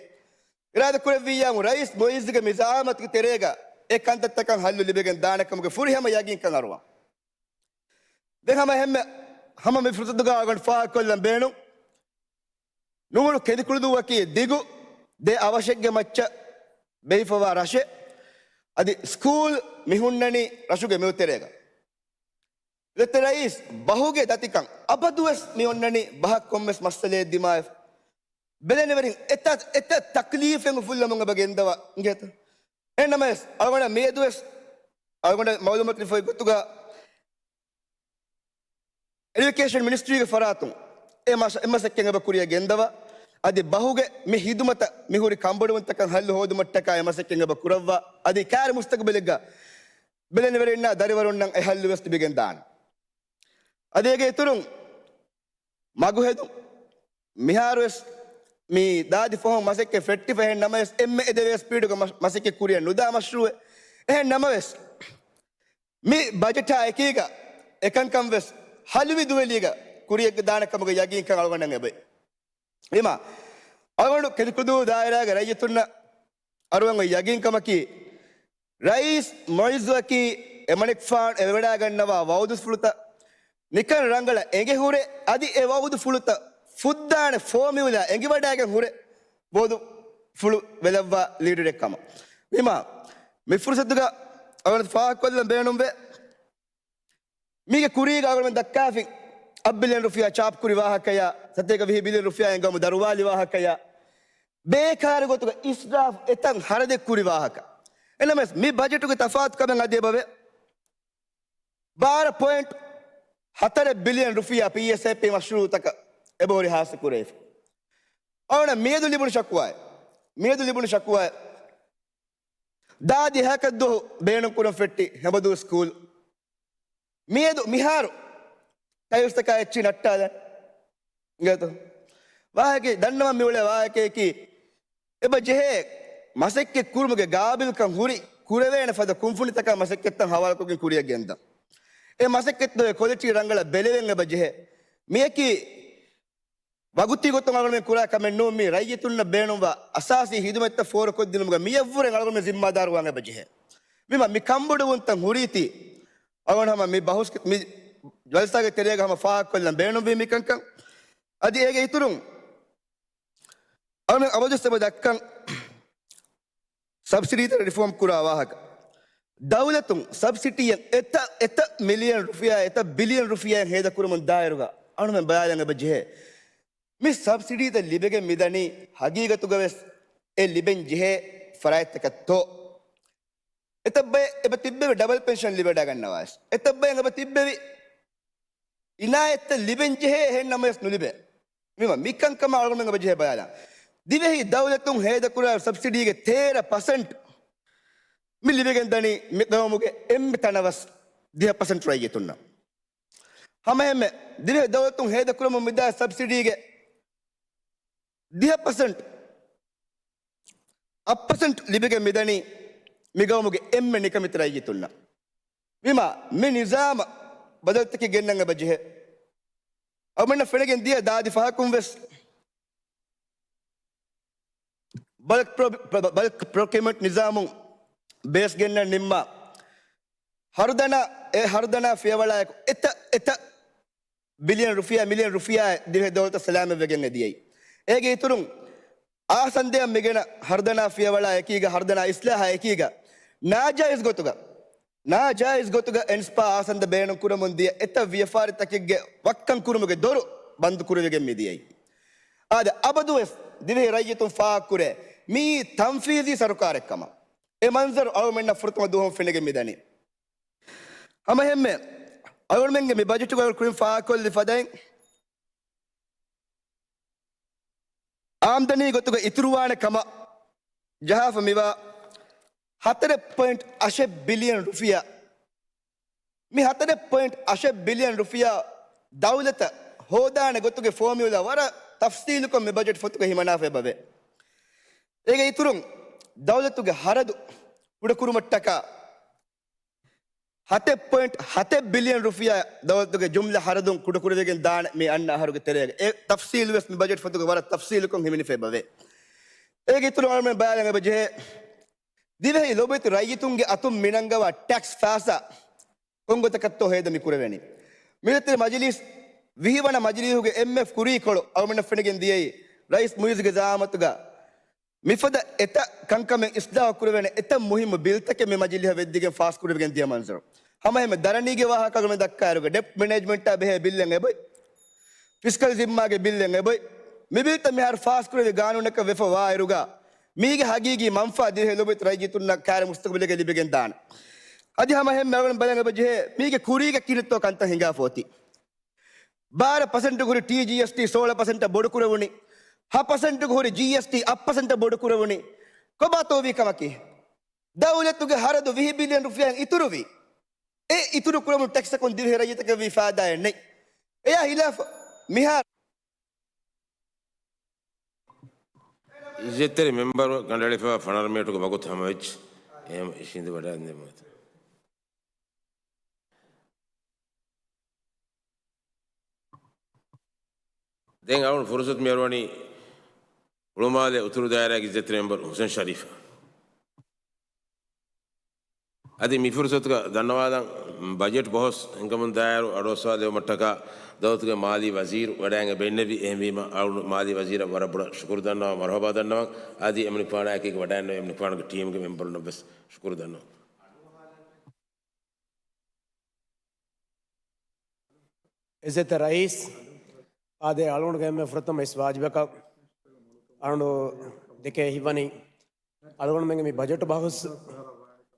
އިރާދަ ކުރެއްވިއްޔާމު ރައީސް މުއިއްޒުގެ މި ޒައާމަތުގެ ތެރޭގަ އެ ކަންތައްތަކަށް ހައްލު ލިބިގެން ދާނެ ކަމުގެ ފުރިހަމަ ޔަގީންކަން އަރުވަން. ދެން ހަމަ އެހެންމެ ހަމަ މި ފުރުސަތުގަ އަޅުގަނޑު ފާހަގަކޮށްލަން ބޭނުން. ނޫނު ކެނދިކުޅުދޫއަކީ ދިގު ދެ އަވަށެއްގެ މައްޗަށް ބޭއްވިފަވާ ރަށެއް. އަދި ސްކޫލް މި ހުންނަނީ ރަށުގެ މެދުތެރޭގަ. އިއްޒަތްތެރި ރައީސް، ބަހުގެ ދަތިކަން އަބަދުވެސް މި އޮންނަނީ ބަހަށް ކޮންމެސް މައްސަލައެއް ދިމާވެފަ. ބެލެނިވެރިން އެތައް، އެތައް ތަކްލީފެއް އުފުއްލަމުން އެބަ ގެންދަވާ އިނގޭތަ؟ އެހެންނަމަވެސް، އަޅުގަނޑަށް މިއަދުވެސް، އަޅުގަނޑަށް މައުލޫމާތު ލިބިފައި ގޮތުގަ، އެޑިއުކޭޝަން މިނިސްޓްރީގެ ފަރާތުން އެ މަސަ-، އެ މަސައްކަތް އެބަ ކުރިއަށް ގެންދަވާ. އަދި ބަހުގެ މި ހިދުމަތަށް މިހުރި ކަންބޮޑުވުންތަކަށް ހައްލު ހޯދުމަށްޓަކާ އެ މަސައްކަތް އެބަ ކުރައްވާ. އަދި ކާރި މުސްތަގުބަލެއްގަ ބެލެނިވެރިންނާ ދަރިވަރުންނަށް އެ ހައްލު ވެސް ލިބިގެން ދާނެ. އަދި އޭގެ އިތުރުން މަގުހެދުން މިހާރުވެސް މި ދާދި ފަހުން މަސައްކަތް ފެއްޓިފަ. އެހެން ނަމަވެސް އެންމެ އެދެވޭ ސްޕީޑުގަ މަ-، މަސައްކަތް ކުރިއަށް ނުދާ މަޝްރޫއެއް. އެހެން ނަމަވެސް މި ބަޖެޓާ އެކީގަ އެކަންކަން ވެސް ހަލުވި ދުވެލީގަ ކުރިއަށް ދާނެ ކަމުގެ ޔަގީންކަން އަޅުގަނޑަށް އެބައި. އެމާ އަޅުގަނޑު ކެނދިކުދޫ ދާއިރާގެ ރައްޔިތުންނަށް އަރުވަން އޮތް ޔަގީންކަމަކީ، ރައީސް މުއިއްޒުއަކީ އެމަނިކުފާނު އެވެވަޑާގަންނަވާ ވައުދުފުޅުތައް ނިކަން ރަނގަޅަށް އެނގިހުރެ، އަދި އެ ވައުދުފުޅުތައް ފުއްދާނެ ފޯމިއުލާ އެނގިވަޑައިގެން ހުރެ ވައުދުފުޅު ވެލައްވާ ލީޑަރެއް ކަމަށް. ވީމާ، މި ފުރުސަތުގަ އަޅުގަނޑު ފާހަގަކޮށްލަން ބޭނުންވޭ. މީގެ ކުރީގަ އަޅުގަނޑު ދައްކާފިން އަށް ބިލިއަން ރުފިޔާ ޗާޕް ކުރި ވާހަކަޔާ، ސަތޭކަ ވިހި ބިލިއަން ރުފިޔާއިން ގައުމު ދަރުވާލި ވާހަކަޔާ، ބޭކާރު ގޮތުގަ އިސްރާފް އެތަން ހަރަދެއް ކުރި ވާހަކަ. އެނަމެސް މި ބަޖެޓުގެ ތަފާތު ކަމެއް އަދި އެބަވޭ. ބާރަ ޕޮއިންޓް ހަތަރެއް ބިލިއަން ރުފިޔާ ޕީއެސްއޭޕީ މަޝްރޫއުތަކަށް އެބަހުރި ހާސިލް ކުރެވިފަ. އަޅުގަނޑަށް މިއަދު ލިބުނު ޝަކުވާއެއް، މިއަދު ލިބުނު ޝަކުވާއެއް، ދާ ދިހަކަށް ދުވަހު ބޭނުން ކުރަން ފެއްޓި ހެނބަދޫ ސްކޫލް. މިއަދު މިހާރު ޓައިލްސްތަކާ އެއްޗިހި ނައްޓާލަން. އިނގޭތޯ؟ ވާހަކަ ދަންނަވަން މިއުޅޭ ވާހަކަޔަކީ، އެބަ ޖެހޭ މަސައްކަތް ކުރުމުގެ ގާބިލްކަން ހުރި ކުރެވޭނެ ފަދަ ކުންފުނިތަކާ މަސައްކަތްތައް ހަވާލުކޮށްގެން ކުރިއަށް ގެންދަން. އެ މަސައްކަތްތަކުގެ ކޮލިޓީ ރަނގަޅަށް ބެލެވެން އެބަ ޖެހޭ. މިޔަކީ ވަގުތީ ގޮތުން އަޅުގަނޑުމެން ކުރާ ކަމެއް ނޫން، މި ރައްޔިތުންނަށް ބޭނުންވާ އަސާސީ ހިދުމަތްތައް ފޯރުކޮށްދިނުމުގަ މިއަށްވުރެ އަޅުގަނޑުމެން ޒިންމާދާރުވާން އެބަ ޖެހޭ. މި މަ-، މި ކަންބޮޑުވުންތައް ހުރީތީ އަޅުގަނޑު ހަމަ މި ބަހުސް، މި ޖަލްސާގެ ތެރޭގަ ހަމަ ފާހަގަކޮށްލަން ބޭނުންވީ މިކަންކަން. އަދި އޭގެ އިތުރުން އަޅުގަނޑު އަބަދުވެސް އެބަ ދައްކަން ސަބްސިޑީތައް ރިފޯމް ކުރާ ވާހަކަ. ދައުލަތުން ސަބްސިޑީއެއް އެތައް، އެތައް މިލިއަން ރުފިޔާ، އެތައް ބިލިއަން ރުފިޔާއެއް ހޭދަކުރަމުން ދާއިރުގަ އަޅުމެން ބަލާލަން އެބަ ޖެހޭ. މި ސަބްސިޑީތައް ލިބެގެން މިދަނީ ހަގީގަތުގަވެސް އެ ލިބެން ޖެހޭ ފަރާތްތަކަށްތޯ؟ އެތައް ބައެއް އެބަ ތިއްބެވި ޑަބަލް ޕެންޝަން ލިބެޑާގަންނަވާވެސް. އެތައް ބައެއް އެބަ ތިއްބެވި އިނާޔަތްތައް ލިބެން ޖެހޭ އެހެން ނަމަވެސް ނުލިބޭ. މިމަ މިކަންކަމަށް އަޅުގަނޑުމެން އެބަ ޖެހޭ ބަލާލާ. ދިވެހި ދައުލަތުން ހޭދަކުރާ ސަބްސިޑީގެ ތޭރަ ޕަސެންޓް މި ލިބިގެން ދަނީ މި ގައުމުގެ އެންމެ ތަނަވަސް ދިހަ ޕަސެންޓް ރައްޔިތުންނަށް. ހަމައެހެންމެ ދިވެހި ދައުލަތުން ހޭދަކުރަމުން މިދާ ސަބްސިޑީގެ ދިހަ ޕަސެންޓް، އަށް ޕަސެންޓް ލިބިގެން މިދަނީ މިގައުމުގެ އެންމެ ނިކަމެތި ރައްޔިތުންނަށް. ވީމާ، މި ނިޒާމަށް ބަދަލުތަކެއް ގެންނަން އެބަޖެހޭ. އަޅުމެންނަށް ފެނިގެން ދިޔަ ދާދި ފަހަކުން ވެސް ބަލްކް ޕްރޮ-، ބަލްކް ޕްރޮކިއުމަންޓް ނިޒާމުން ބޭސް ގެންނަން ނިންމާ، ހަރުދަނާ، އެ ހަރުދަނާ ފިޔަވަޅާއެކު އެތައް، އެތައް ބިލިއަން ރުފިޔާ، މިލިއަން ރުފިޔާ ދިވެހި ދައުލަތަށް ސަލާމަތްވެގެން އެދިޔައީ. އޭގެ އިތުރުން، އާސަންދައަށް މިގެނަ ހަރުދަނާ ފިޔަވަޅާ އެކީގަ، ހަރުދަނާ އިސްލާހާ އެކީގަ، ނާޖާއިޒް ގޮތުގަ، ނާޖާއިޒް ގޮތުގަ އެންސްޕާ އާސަންދަ ބޭނުން ކުރަމުން ދިޔަ އެތައް ވިޔަފާރިތަކެއްގެ ވައްކަން ކުރުމުގެ ދޮރު ބަންދު ކުރެވިގެން މިދިޔައީ. އާދެ، އަބަދުވެސް ދިވެހި ރައްޔިތުން ފާހަގަކުރޭ، މިއީ ތަންފީޒީ ސަރުކާރެއް ކަމަށް. އެ މަންޒަރު އަޅުމެންނަށް ފުރަތަމަ ދުވަހުން ފެނިގެން މިދަނީ. ހަމަހެންމެ އަޅުމެންގެ މި ބަޖެޓުގަ ކުރިން ފާހަގަކޮށްލި ފަދައިން، އާމްދަނީ ގޮތުގަ އިތުރުވާނެ ކަމަށް ޖަހާފަ މިވާ ހަތަރެއް ޕޮއިންޓް އަށެއް ބިލިއަން ރުފިޔާ، މި ހަތަރެއް ޕޮއިންޓް އަށެއް ބިލިއަން ރުފިޔާ ދައުލަތަށް ހޯދާނެ ގޮތުގެ ފޯމިއުލާ ވަރަށް ތަފްސީލުކޮށް މި ބަޖެޓް ފޮތުގަ ހިމަނާފަ އެބަވޭ. އޭގެ އިތުރުން، ދައުލަތުގެ ހަރަދު ކުޑަކުރުމަށްޓަކާ ހަތެއް ޕޮއިންޓް ހަތެއް ބިލިއަން ރުފިޔާ ދައުލަތުގެ ޖުމްލަ ހަރަދުން ކުޑަކުރެވިގެން ދާނެ މި އަންނަ އަހަރުގެ ތެރޭގަ. އެ ތަފްސީލު ވެސް މި ބަޖެޓް ފޮތުގަ ވަރަށް ތަފްސީލުކޮށް ހިމެނިފަ އެބަވޭ. އޭގެ އިތުރު އަޅުމެން ބަލާލަން އެބަޖެހޭ، ދިވެހި ލޮބުވެތި ރައްޔިތުންގެ އަތުން މިނަންގަވާ ޓެކްސް ފައިސާ ކޮންގޮތަކަށްތޯ ހޭދަ މި ކުރެވެނީ؟ މިލަތި މަޖިލީސް ވިހި ވަނަ މަޖިލީހުގެ އެމްއެފް ކުރީކޮޅު އަޅުމެންނަށް ފެނިގެން ދިޔައީ، ރައީސް މުއިއްޒުގެ ޒައާމަތުގަ މިފަދަ އެތައް ކަންކަމެއް އިސްލާހު ކުރެވޭނެ އެތައް މުހިއްމު ބިލްތަކެއް މި މަޖިލީހަށް ވެއްދިގެން ފާސް ކުރެވިގެން ދިޔަ މަންޒަރު. ހަމައެހެންމެ ދަރަނީގެ ވާހަކަ އަޅުމެން ދައްކާއިރުގަ ޑެޕް މެނޭޖްމަންޓާ ބެހޭ ބިލްއެއް އެބޮތް، ފިސްކަލް ޒިންމާގެ ބިލްއެއް އެބޮތް، މި ބިލްތައް މިހާރު ފާސް ކުރެވި ގާނޫނަކަށް ވެފަ ވާއިރުގަ، މީގެ ހަގީގީ މަންފާ ދިވެހި ލޮބުވެތި ރައްޔިތުންނަށް ކާރި މުސްތަގުބަލެއްގަ ލިބިގެން ދާނެ. އަދި ހަމަ އެހެންމެ އަޅުގަނޑު ބަލަން އެބަޖެހޭ، މީގެ ކުރީގަ ކިހިނެއްތޯ ކަންތައް ހިނގާފަ އޮތީ. ބާރަ ޕަސެންޓުގަ ހުރި ޓީޖީއެސްޓީ ސޯޅަ ޕަސެންޓަށް ބޮޑުކުރެވުނީ. ހަ ޕަސެންޓުގަ ހުރި ޖީއެސްޓީ އަށް ޕަސެންޓަށް ބޮޑުކުރެވުނީ. ކޮބާތޯ ވީ ކަމަކީ؟ ދައުލަތުގެ ހަރަދު ވިހި ބިލިއަން ރުފިޔާއިން އިތުރުވީ. އެ އިތުރު ކުރަމުން ޓެކްސަކުން ދިވެހި ރައްޔިތަކަށް ވީ ފާއިދާއެއް ނެތް. އެޔާ ހިލާފަށް މިހާރު އިއްޒަތްތެރި މެމްބަރު ކަނޑައެޅިފައިވާ ފަނަރަ މިނެޓުގެ ވަގުތު ހަމަވެއްޖެ. އެހެން އިށީނދެ ވަޑައިގަންނަވާ. ދެން އަޅުގަނޑު ފުރުސަތު މިއަރުވަނީ ހުޅުމާލެ އުތުރު ދާއިރާގެ އިއްޒަތްތެރި މެމްބަރު ހުސެން ޝަރީފަށް. އަދި މި ފުރުސަތުގަ ދަންނަވާލަން، ބަޖެޓް ބަހުސް ހިންގަމުން ދާއިރު އަޑުއައްސަވާލެވުމަށްޓަކާ ދައުލަތުގެ މާލީ ވަޒީރު ވަޑައިގެން އެބަ އިންނެވި. އެހެންވީމަ، އަޅުގަނޑު މާލީ ވަޒީރަށް ވަރަށް ބޮޑަށް ޝުކުރު ދަންނަވާ، މަރުހަބާ ދަންނަވަން. އަދި އެމަނިކުފާނާއެކީގަ ވަޑައިގެންނެވި އެމަނިކުފާނުގެ ޓީމުގެ މެމްބަރުންނަށް ވެސް ޝުކުރު ދަންނަވަން. އިއްޒަތްތެރި ރައީސް، އާދެ، އަޅުގަނޑުގެ އެންމެ ފުރަތަމަ އިސް ވާޖިބަކަށް އަޅުގަނޑު ދެކޭ ހިތްވަނީ، އަޅުގަނޑުމެންގެ މި ބަޖެޓު ބަހުސް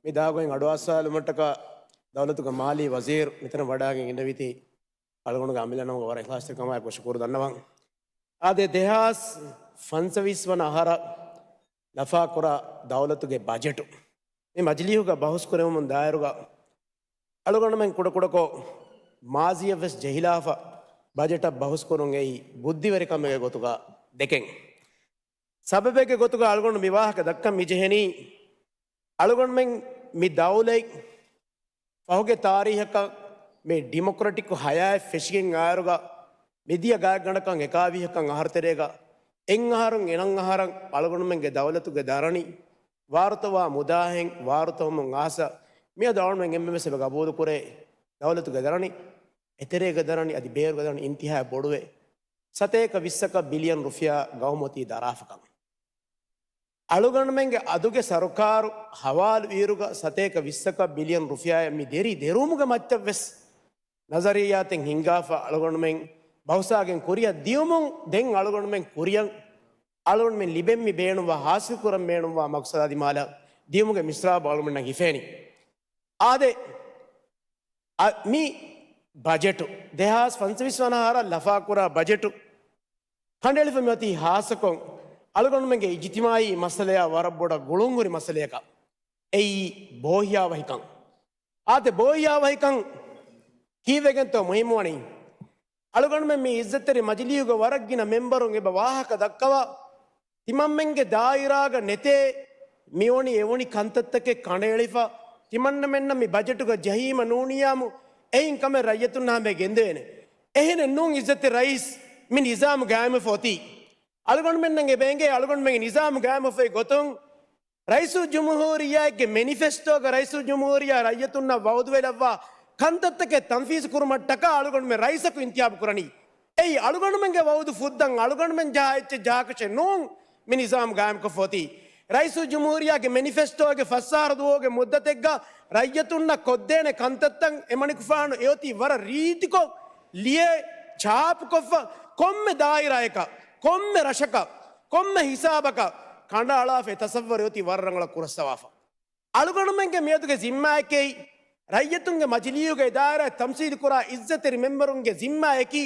މި ދާގޮތް އަޑުއައްސާލުމަށްޓަކާ ދައުލަތުގެ މާލީ ވަޒީރު މިތަނަށް ވަޑައިގެން އިންނެވީތީ، އަޅުގަނޑުގެ އަމިއްލަ ނަމުގަ ވަރަށް އިޚްލާޞްތެރިކަމާއެކު ޝުކުރު ދަންނަވަން. އާދެ، ދެހާސް ފަންސަވީސް ވަނަ އަހަރަށް ލަފާކުރާ ދައުލަތުގެ ބަޖެޓު މި މަޖިލީހުގަ ބަހުސް ކުރެވުމުން ދާއިރުގަ، އަޅުގަނޑުމެން ކުޑަކުޑަކޮށް މާޒީއަށްވެސް ޖެހިލާފަ ބަޖެޓަށް ބަހުސް ކުރުން އެއީ ބުއްދިވެރިކަމެއްގެ ގޮތުގަ ދެކެން. ސަބަބެއްގެ ގޮތުގަ އަޅުގަނޑު މި ވާހަކަ ދައްކަން މި ޖެހެނީ، އަޅުގަނޑުމެން މި ދައުލަތް ފަހުގެ ތާރީހަކަށް މި ޑިމޮކްރެޓިކް ހަޔާތް ފެށިގެން އާއިރުގަ، މިދިޔަ ގާތްގަނޑަކަށް އެކާވީހަކަށް އަހަރު ތެރޭގަ އެއް އަހަރުން އެނަން އަހަރަށް އަޅުގަނޑުމެންގެ ދައުލަތުގެ ދަރަނި ވާރުތަވާ މުދާހެން ވާރުތަވަމުން އާސަ، މިއަދު އަޅުގަނޑުމެން އެންމެންވެސް އެބަ ގަބޫލުކުރޭ، ދައުލަތުގެ ދަރަނި އެތެރޭގެ ދަރަނި އަދި ބޭރުގެ ދަރަނި އިންތިހާއަށް ބޮޑުވެ، ސަތޭކަ ވިއްސަކަށް ބިލިއަން ރުފިޔާ ގައުމު އޮތީ ދަރާފަކަން. އަޅުގަނޑުމެންގެ އަދުގެ ސަރުކާރު ހަވާލު އިރުގަ ސަތޭކަ ވިއްސަކަށް ބިލިއަން ރުފިޔާއެއް މި ދެރި ދެރުވުމުގެ މައްޗަށްވެސް ނަޒަރިއްޔާތެއް ހިންގާފަ އަޅުގަނޑުމެން ބަހުސްވާގެން ކުރިއަށް ދިޔުމުން، ދެން އަޅުގަނޑުމެން ކުރިއަށް އަޅުގަނޑުމެން ލިބެން މި ބޭނުންވާ، ހާސިލް ކުރަން ބޭނުންވާ މަޤްޞަދާ ދިމާލަށް ދިޔުމުގެ މިސްރާބު އަޅުގަނޑަށް ހިފޭނީ. އާދެ، އަ، މި ބަޖެޓު، ދެހާސް ފަންސަވީސް ވަނަ އަހަރަށް ލަފާކުރާ ބަޖެޓު ކަނޑައެޅިފަ މިއޮތީ ހާއްސަކޮށް އަޅުގަނޑުމެންގެ އިޖްތިމާއީ މައްސަލަޔާ ވަރަށް ބޮޑަށް ގުޅުންހުރި މައްސަލަޔަކަށް. އެއީ ބޯހިޔާވަހިކަން. އާދެ، ބޯހިޔާވަހިކަން ކީއްވެގެންތޯ މުހިއްމުވަނީ؟ އަޅުގަނޑުމެން މި އިއްޒަތްތެރި މަޖިލީހުގެ ވަރަށް ގިނަ މެމްބަރުން އެބަ ވާހަކަ ދައްކަވާ، ތިމަންމެންގެ ދާއިރާގަ ނެތޭ މިވަނީ އެވަނި ކަންތައްތަކެއް ކަނޑައެޅިފަ، ތިމަންނަމެންނަށް މި ބަޖެޓުގަ ޖެހީމަ ނޫނިޔާމު އެއިން ކަމެއް ރައްޔިތުންނާ ހަމަ ގެންދެވޭނެ. އެހެނެއް ނޫން އިއްޒަތްތެރި ރައީސް މި ނިޒާމު ގާއިމްވެފަ އޮތީ. އަޅުގަނޑުމެންނަށް އެބަ އެނގޭ އަޅުގަނޑުމެންގެ ނިޒާމު ގާއިމްވެފައި ގޮތުން ރައީސުލްޖުމްހޫރިއްޔާގެ މެނިފެސްޓޯގަ ރައީސުލްޖުމްހޫރިއްޔާ ރައްޔިތުންނަށް ވައުދުވެލައްވާ ކަންތައްތަކެއް ތަންފީޒު ކުރުމަށްޓަކާ އަޅުގަނޑުމެން ރައީސަކު އިންތިހާބު ކުރަނީ. އެއީ އަޅުގަނޑުމެންގެ ވައުދު ފުއްދަން އަޅުގަނޑުމެން ޖަހާ އެއްޗެއް ޖަހާކަށެއް ނޫން މި ނިޒާމް ގާއިމްކޮށްފަ އޮތީ. ރައީސުލްޖުމްހޫރިއްޔާގެ މެނިފެސްޓޯގެ ފަސް އަހަރު ދުވަހުގެ މުއްދަތެއްގަ ރައްޔިތުންނަށް ކޮށްދޭނެ ކަންތައްތައް އެމަނިކުފާނު އެއޮތީ ވަރަށް ރީތިކޮށް ލިޔެ ޗާޕުކޮށްފަ ކޮންމެ ދާއިރާއަކަށް، ކޮންމެ ރަށަކަށް، ކޮންމެ ހިސާބަކަށް ކަނޑައަޅާފައި ތަސައްވަރު އޮތީ ވަރަށް ރަނގަޅަށް ކުރައްސަވާފަ. އަޅުގަނޑުމެންގެ މިއަދުގެ ޒިންމާއަކީ، ރައްޔިތުންގެ މަޖިލީހުގެ އިދާރާއަށް ތަމްސީލުކުރާ އިއްޒަތްތެރި މެމްބަރުންގެ ޒިންމާއަކީ،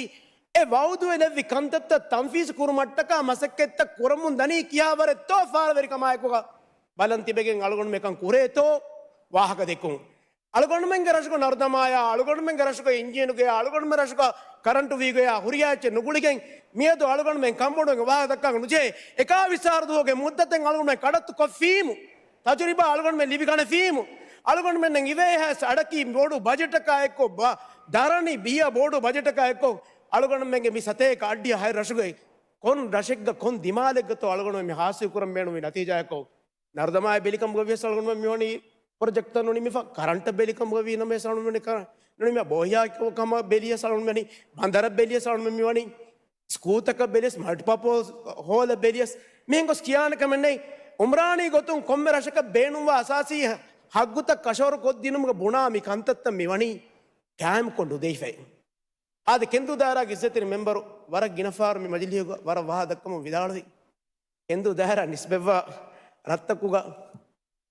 އެ ވައުދުވެލެއްވި ކަންތައްތައް ތަންފީޒު ކުރުމަށްޓަކާ މަސައްކަތްތައް ކުރަމުން ދަނީ ކިހާވަރެއްތޯ ފާޅުވެރިކަމާއެކުގަ ބަލަން ތިބެގެން އަޅުގަނޑުމެން ކަން ކުރޭތޯ ވާހަކަ ދެއްކުން. އަޅުގަނޑުމެންގެ ރަށުގަ ނަރުދަމާޔާ، އަޅުގަނޑުމެންގެ ރަށުގަ އިންޖީނުގެޔާ، އަޅުގަނޑުމެން ރަށުގަ ކަރަންޓު ވީގޮޔާ ހުރިހާ އެއްޗެއް ނުގުޅިގެން، މިއަދު އަޅުގަނޑުމެން ކަންބޮޑުވެގެން ވާހަކަ ދައްކާ ނުޖެހޭ. އެކާވީސް އަހަރު ދުވަހުގެ މުއްދަތެއް އަޅުގަނޑުމެން ކަޑައްތު ކޮށްފީމު، ތަޖުރިބާ އަޅުގަނޑުމެން ލިބިގަނެފީމު، އަޅުގަނޑުމެންނަށް އިވޭހާސް އަޑަކީ ބޮޑު ބަޖެޓަކާ އެއްކޮށް، ބަ-، ދަރަނި ބިޔަ ބޮޑު ބަޖެޓަކާ އެއްކޮށް، އަޅުގަނޑުމެންގެ މި ސަތޭކަ އައްޑިހަ ހަތް ރަށުގައި ކޮން ރަށެއްގަ ކޮން ދިމާލެއްގަތޯ އަޅުގަނޑުމެން މި ހާސިލް ކުރަން ބޭނުންވި ނަތީޖާއަކަށް ނަރުދަމާއި ބެލިކަމުގަ ވިޔަސް އަޅުގަނޑުމެން މިވަނީ ޕްރޮޖެކްޓްތައް ނުނިމިފަ، ކަރަންޓަށް ބެލިކަމުގަ ވީ ނަމަވެސް އަޅުގަނޑުމެން ކަ-، ނުނިމި ބޯހިޔާ ކަމަށް ބެލިޔަސް އަޅުގަނޑުމެން ބަނދަރަށް ބެލިޔަސް އަޅުގަނޑުމެން މިވަނީ ސްކޫލްތަކަށް ބެލިޔަސް، މަލްޓިޕާޕާސް ހޯލަށް ބެލިޔަސް، މިހެން ގޮސް ކިޔާނެ ކަމެއް ނެތް. އުމްރާނީ ގޮތުން ކޮންމެ ރަށަކަށް ބޭނުންވާ އަސާސީ ހައްގުތައް ކަށަވަރު ކޮށްދިނުމުގަ ބުނާ މި ކަންތައްތައް މިވަނީ ގާއިމްކޮށް ނުދެވިފައި. އާދެ، ކެންދޫ ދާއިރާގެ އިއްޒަތްތެރި މެމްބަރު ވަރަށް ގިނަ ފަހަރު މި މަޖިލީހުގަ ވަރަށް ވާހަކަ ދައްކަމުން ވިދާޅުވި. ކެންދޫ ދާއިރާ ނިސްބަތްވާ ރަށްތަކުގަ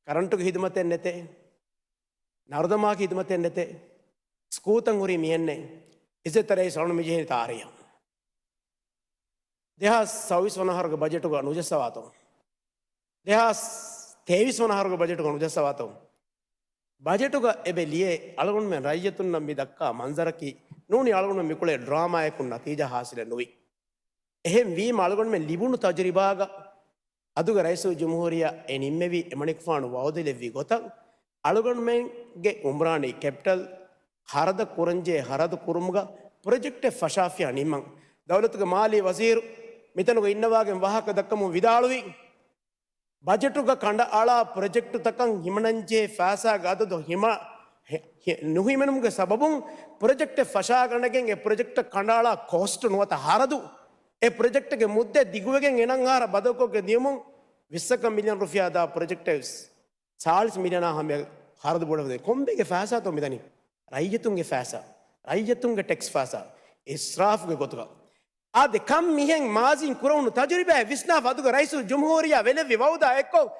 ކަރަންޓުގެ ހިދުމަތެއް ނެތޭ، ނަރުދަމާގެ ހިދުމަތެއް ނެތޭ، ސްކޫލްތައް ހުރީ މިހެންނޭ. އިއްޒަތްތެރި ރައީސް އަޅުގަނޑު މި ޖެހެނީ ތާރީހަށް. ދެހާސް ސައުވީސް ވަނަ އަހަރުގެ ބަޖެޓުގަ ނުޖައްސަވާތޯ؟ ދެހާސް ތޭވީސް ވަނަ އަހަރުގެ ބަޖެޓުގަ ނުޖައްސަވާތޯ؟ ބަޖެޓުގަ އެބަ ލިޔޭ އަޅުގަނޑުމެން ރައްޔިތުންނަށް މި ދައްކާ މަންޒަރަކީ ނޫނީ އަޅުގަނޑުމެން މި ކުޅޭ ޑްރާމާއަކުން ނަތީޖާ ހާސިލެއް ނުވި. އެހެން ވީމަ އަޅުގަނޑުމެން ލިބުނު ތަޖުރިބާގަ އަދުގެ ރައީސުލްޖުމްހޫރިއްޔާ އެ ނިންމެވީ އެމަނިކުފާނު ވައުދުލެއްވި ގޮތަށް އަޅުގަނޑުމެންގެ އުމްރާނީ ކެޕިޓަލް ހަރަދަ ކުރަންޖެހޭ ހަރަދު ކުރުމުގަ ޕްރޮޖެކްޓެއް ފަށާފިޔާ ނިންމަން. ދައުލަތުގެ މާލީ ވަޒީރު މިތަނުގަ އިންނަވާގެން ވާހަކަ ދައްކަމުން ވިދާޅުވީ، ބަޖެޓުގަ ކަނޑައަޅާ ޕްރޮޖެކްޓުތަކަށް ހިމަނަންޖެހޭ ފައިސާގެ އަދަދު ހިމަ-، ހި-، ހި-، ނުހިމެނުމުގެ ސަބަބުން ޕްރޮޖެކްޓެއް ފަށާގަނެގެން އެ ޕްރޮޖެކްޓަށް ކަނޑައަޅާ ކޯސްޓު ނުވަތަ ހަރަދު، އެ ޕްރޮޖެކްޓްގެ މުއްދަތް ދިގުވެގެން އެނަން އަހަރަށް ބަދަލުކޮށްގެން ދިޔުމުން ވިއްސަކަށް މިލިއަން ރުފިޔާ ދާ ޕްރޮޖެކްޓެއް ސާޅީސް މިލިއަނާ ހަމަޔަށް ހަރަދު ބޮޑަވެދެން. ކޮންބޭގެ ފައިސާތޯ މިދަނީ؟ ރައްޔިތުންގެ ފައިސާ، ރައްޔިތުންގެ ޓެކްސް ފައިސާ އިސްރާފުގެ ގޮތުގަ. އާދެ، ކަން މިހެން މާޒީން ކުރެވުނު ތަޖުރިބާއެއް ވިސްނާފަ އަދުގެ ރައީސުލްޖުމްހޫރިއްޔާ ވެލެއްވި ވައުދާ އެއްކޮށް،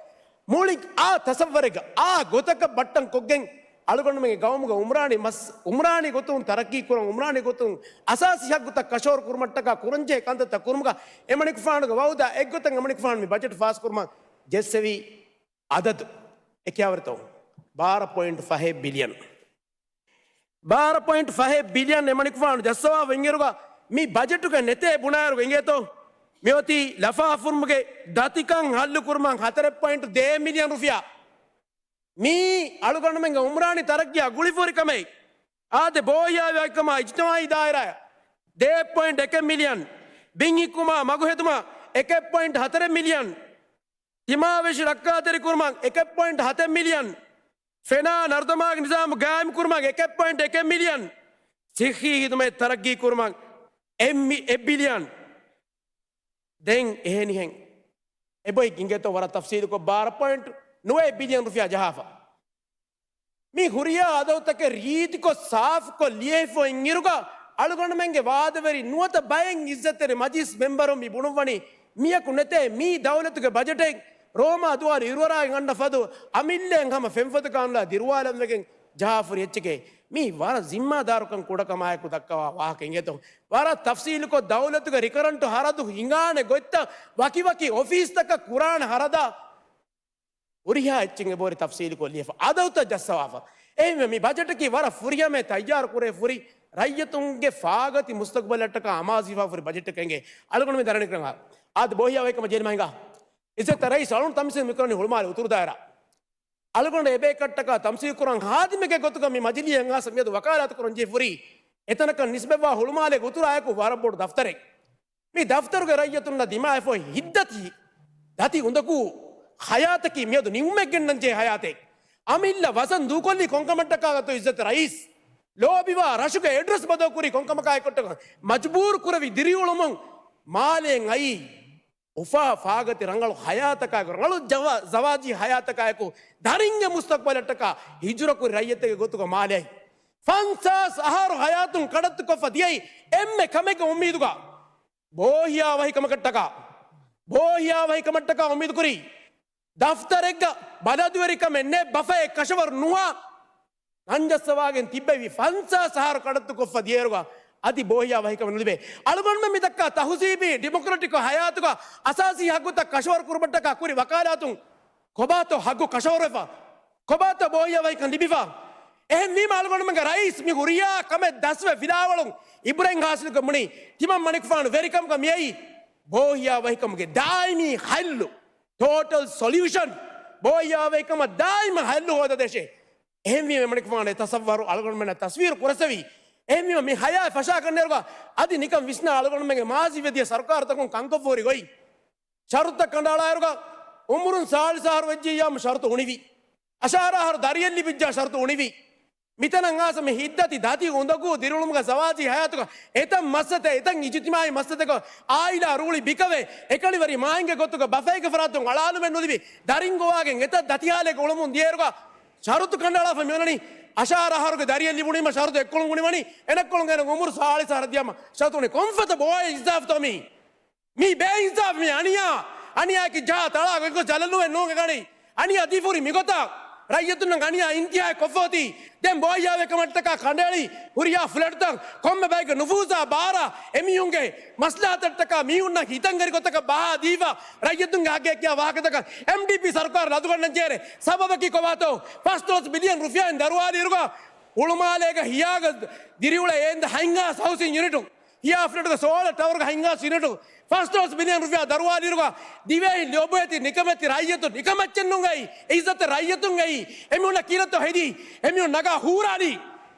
މުޅި އާ ތަސައްވަރެއްގަ، އާ ގޮތަކަށް ބައްޓަން ކޮށްގެން، އަޅުގަނޑުމެންގެ ގައުމުގަ އުމްރާނީ މަސް-، އުމްރާނީ ގޮތުން ތަރައްޤީ ކުރަން، އުމްރާނީ ގޮތުން އަސާސީ ހައްގުތައް ކަށަވަރު ކުރުމަށްޓަކާ ކުރަންޖެހޭ ކަންތައްތައް ކުރުމުގަ އެމަނިކުފާނުގެ ވައުދާ އެއްގޮތަށް އެމަނިކުފާނު މި ބަޖެޓް ފާސް ކުރުމަށް ޖެއްސެވީ އަދަދު އެ ކިޔާވަރެއްތޯ؟ ބާރަ ޕޮއިންޓް ފަހެއް ބިލިއަން. ބާރަ ޕޮއިންޓް ފަހެއް ބިލިއަން އެމަނިކުފާނު ޖައްސަވާފަ އިންއިރުގަ މި ބަޖެޓުގަ ނެތޭ ބުނާއިރުގަ އިނގޭތޯ؟ މިއޮތީ ލަފާފުރުމުގެ ދަތިކަން ހައްލުކުރުމަށް ހަތަރެއް ޕޮއިންޓް ދޭއް މިލިއަން ރުފިޔާ. މީ އަޅުގަނޑުމެންގެ އުމްރާނީ ތަރައްގީއާ ގުޅިފަހުރި ކަމެއް. އާދެ، ބޯހިޔާވާތްކަމާ އިޖްތިމާއީ ދާއިރާއަށް ދޭއް ޕޮއިންޓް އެކެއް މިލިއަން، ބިން ހިއްކުމާ މަގުހެދުމަށް އެކެއް ޕޮއިންޓް ހަތަރެއް މިލިއަން، ތިމާވެށި ރައްކާތެރިކުރުމަށް އެކެއް ޕޮއިންޓް ހަތެއް މިލިއަން، ފެނާ ނަރުދަމާގެ ނިޒާމު ގާއިމްކުރުމަށް އެކެއް ޕޮއިންޓް އެކެއް މިލިއަން، ސިއްހީ ހިދުމަތް ތަރައްގީ ކުރުމަށް އެއް މި-، އެއް ބިލިއަން. ދެން އެހެނިހެން އެބޮތް އިނގޭތޯ ވަރަށް ތަފްސީލުކޮށް ބާރަ ޕޮއިންޓް ނުވައެއް ބިލިއަން ރުފިޔާ ޖަހާފަ. މި ހުރިހާ އަދަދުތަކެއް ރީތިކޮށް ސާފުކޮށް ލިޔެފަ އިންއިރުގަ، އަޅުގަނޑުމެންގެ ވާދަވެރި ނުވަތަ ބައެއް އިއްޒަތްތެރި މަޖިލިސް މެމްބަރުން މި ބުނުއްވަނީ، މިޔަކު ނެތޭ މީ ދައުލަތުގެ ބަޖެޓެއް ރޯމާ ދުވާލު އިރުއަރާގެން އަންނަ ފަދު އަމިއްލައިން ހަމަ ފެންފޮތަކާނުލާ ދިރުވާލަންވެގެން ޖަހާފަހުރި އެއްޗެކޭ. މީ ވަރަށް ޒިންމާދާރުކަން ކުޑަކަމާއެކު ދައްކަވާ ވާހަކަ އިނގޭތޯ. ވަރަށް ތަފްސީލުކޮށް ދައުލަތުގެ ރިކަރަންޓު ހަރަދު ހިނގާނެ ގޮތްތައް ވަކިވަކި އޮފީސްތަކަށް ކުރާނެ ހަރަދާ ހުރިހާ އެއްޗެއް އެބަހުރި ތަފްސީލުކޮށް ލިޔެފަ އަދަދުތައް ޖައްސަވާފަ. އެހެންވެ، މި ބަޖެޓަކީ ވަރަށް ފުރިހަމައި ތައްޔާރު ކުރެވޭ ފުރި ރައްޔިތުންގެ ފާގަތި މުސްތަގުބަލަށްޓަކާ އަމާޒުވެފަ ފުރި ބަޖެޓެއް އެނގޭ. އަޅުގަނޑު މި ދަރަނިކަން އާދެ، ބޯހިޔާވާތްކަމަށް ޖެހޭނީ މަހިނގާ. އިއްޒަތްތެރި ރައީސް އަޅުން ތަމްސީލް މިކުރަނީ ހުޅުމާލެ އުތުރު ދާއިރާ. އަޅުގަނޑު އެބޭކަށްޓަކާ ތަމްސީލް ކުރަން ހާދިމެއްގެ ގޮތުގަ މި މަޖިލީހަށް އައިސް މިއަދު ވަކާލާތު ކުރަން ޖެހިފަ ހުރީ، އެތަނަކަށް ނިސްބަތްވާ ހުޅުމާލޭގެ އުތުރާއެކު ވަރަށް ބޮޑު ދަފްތަރެއް. މި ދަފްތަރުގެ ރައްޔިތުންނަށް ދިމާވެފަ ހިތްދަތި ދަތި އުނދަގޫ ހަޔާތަކީ މިއަދު ނިމުމެއް ގެންނަން ޖެހޭ ހަޔާތެއް. އަމިއްލަ ވަޒަން ދޫކޮށްލީ ކޮންކަމަށްޓަކާ ގަތު އިއްޒަތް ރައީސް؟ ލޯބިވާ ރަށުގެ އެޑްރެސް ބަދަލުކުރީ ކޮންކަމަކާ އެކޮށްޓަކަ؟ މަޖުބޫރު ކުރެވި ދިރިއުޅުމުން މާލޭން އައީ އުފާ ފާގަތި ރަނގަޅު ހަޔާތަކާއެކު، ރަނގަޅު ޒަވާ-، ޒަވާޖީ ހަޔާތަކާއެކު، ދަރިންގެ މުސްތަޤްބަލަށްޓަކާ ހިޖުރަކުރި ރައްޔިތެއްގެ ގޮތުގަ މާލެ އައި. ފަންސާސް އަހަރު ހަޔާތުން ކަޑައްތުކޮށްފަ ދިޔައީ އެންމެ ކަމެއްގެ އުއްމީދުގަ. ބޯހިޔާވަހިކަމަކަށްޓަކާ، ބޯހިޔާވަހިކަމަށްޓަކާ އުއްމީދުކުރީ. ދަފްތަރެއްގަ ބަލަދުވެރިކަމެއް ނެތް، ބަފައެއް ކަށަވަރު ނުވާ. ނަންޖައްސަވާގެން ތިއްބެވި ފަންސާސް އަހަރު ކަޑައްތުކޮށްފަ ދިޔައިރުގަ އަދި ބޯހިޔާ ވަހިކަމެއް ނުލިބޭ. އަޅުގަނޑުމެން މިދައްކާ ތަހުޒީބީ ޑިމޮކްރެޓިކް ހަޔާތުގަ އަސާސީ ހައްގުތައް ކަށަވަރު ކުރުމަށްޓަކާ ކުރި ވަކާލާތުން ކޮބާތޯ ހައްގު ކަށަވަރުވެފަ؟ ކޮބާތޯ ބޯހިޔާ ވަހިކަން ލިބިފަ؟ އެހެންވީމަ އަޅުގަނޑުމެންގެ ރައީސް މި ހުރިހާ ކަމެއް ދަސްވެ ފިލާވަޅުން އިބުރަތް ހާސިލުކޮށް ބުނި، ތިމަން މަނިކުފާނު ވެރިކަމުގަ މިއައީ ބޯހިޔާ ވަހިކަމުގެ ދާއިމީ ހައްލު، ޓޯޓަލް ސޮލިއުޝަން، ބޯހިޔާވަހިކަމަށް ދާއިމަށް ހައްލު ހޯދަދޭށޭ. އެހެންވީމަ މަނިކުފާނު އެ ތަސައްވަރު އަޅުގަނޑުމެންނަށް ތަސްވީރު ކުރަސްވީ. އެހެންވީމަ މި ހަޔާތް ފަށާ ކަންނޭރުގަ އަދި ނިކަން ވިސްނާ އަޅުގަނޑުމެންގެ މާޒީ ވެދިޔަ ސަރުކާރުތަކުން ކަންކޮށްފަ ހުރި ގޮތް. ޝަރުތައް ކަނޑައަޅާއިރުގަ އުމުރުން ސާޅީސް އަހަރު ވެއްޖިއްޔާމު ޝަރުތު އުނިވި. އަށާރަ އަހަރު ދަރިއެއް ލިބިއްޖާ ޝަރުތު އުނިވި. މިތަނަށް އާސަ މި ހިތްދަތި ދަތި އުނދަގޫ ދިރިއުޅުމުގަ ޒަވާޖީ ހަޔާތުގަ އެތައް މައްސަތައް، އެތައް އިޖުތިމާއީ މައްސަތަކަށް އާއިލާ ރޫޅި ބިކަވެ، އެކަނިވެރި މާތްގެ ގޮތުގަ ބަފައިގެ ފަރާތުން އަޅާލުމެއް ނުލިބި، ދަރިން ގޮވާގެން އެތައް ދަތިހާލެއްގަ އުޅުމުން ދިޔައިރުގަ ޝަރުތު ކަނޑައަޅާފަ މިއޮންނަނީ އަށާރަ އަހަރުގެ ދަރިއެއް ލިބުނީމަ ޝަރުތު އެއްކޮޅުން ބުނިވަނީ، އެނައްކޮޅުން އޭނަ އުމުރު ސާޅީސް އަހަރަށް ދިޔަމަ ޝަރުތު އުނި. ކޮންފަދަ ބޯއެއް އިންސާފްތޯ މީ؟ މީ ބޭއިންސާފް، މީ އަނިޔާ. އަނިޔާއަކީ ޖަހާ ތަޅާ ގޮތްކޮށް ޖަލަށް ނުވެ ނޫން އެކަނި. އަނިޔާ ދީފަ ހުރީ މިގޮތަށް. ރައްޔިތުންނަށް އަނިޔާ އިންތިހާއެއް ކޮށްފަ އޮތީ. ދެން ބޯހިޔާވަހިކަމަށްޓަކާ ކަނޑައެޅި ހުރިހާ ފްލެޓްތައް ކޮންމެ ބައެއްގެ ނުފޫޒާ ބާރާ އެމީހުންގެ މަސްލަހަތަށްޓަކާ މީހުންނަށް ހިތަށްއެރި ގޮތަކަށް ބަހާ ދީފަ ރައްޔިތުންގެ ހައްގެއް ކިޔާ ވާހަކަތަކަށް އެމްޑީޕީ ސަރުކާރު ލަދުގަންނަން ޖެހޭނެ ސަބަބަކީ ކޮބާތޯ؟ ފަސްދޮޅަސް ބިލިއަން ރުފިޔާއިން ދަރުވާލިއިރުގަ ހުޅުމާލޭގަ ހިޔާގަ ދިރިއުޅޭ އެންދަ ހަތްހާސް ހައުސިން ޔުނިޓު ހިޔާ ފްލެޓުގެ ސޯލަ ޓަވަރުގެ ހަތްހާސް ޔުނިޓު ފަސްދޮޅަސް ބިލިއަން ރުފިޔާ ދަރުވާލިއިރުގަ ދިވެހި ލޮބުވެތި ނިކަމެތި ރައްޔިތު ނިކަމެއްޗެއް ނޫން އައީ، އިއްޒަތްތެރި ރައްޔިތުން އައީ، އެމީހުންނަށް ކީރަތޯ ހެދީ، އެމީހުން ނަގާ ހޫރާލީ.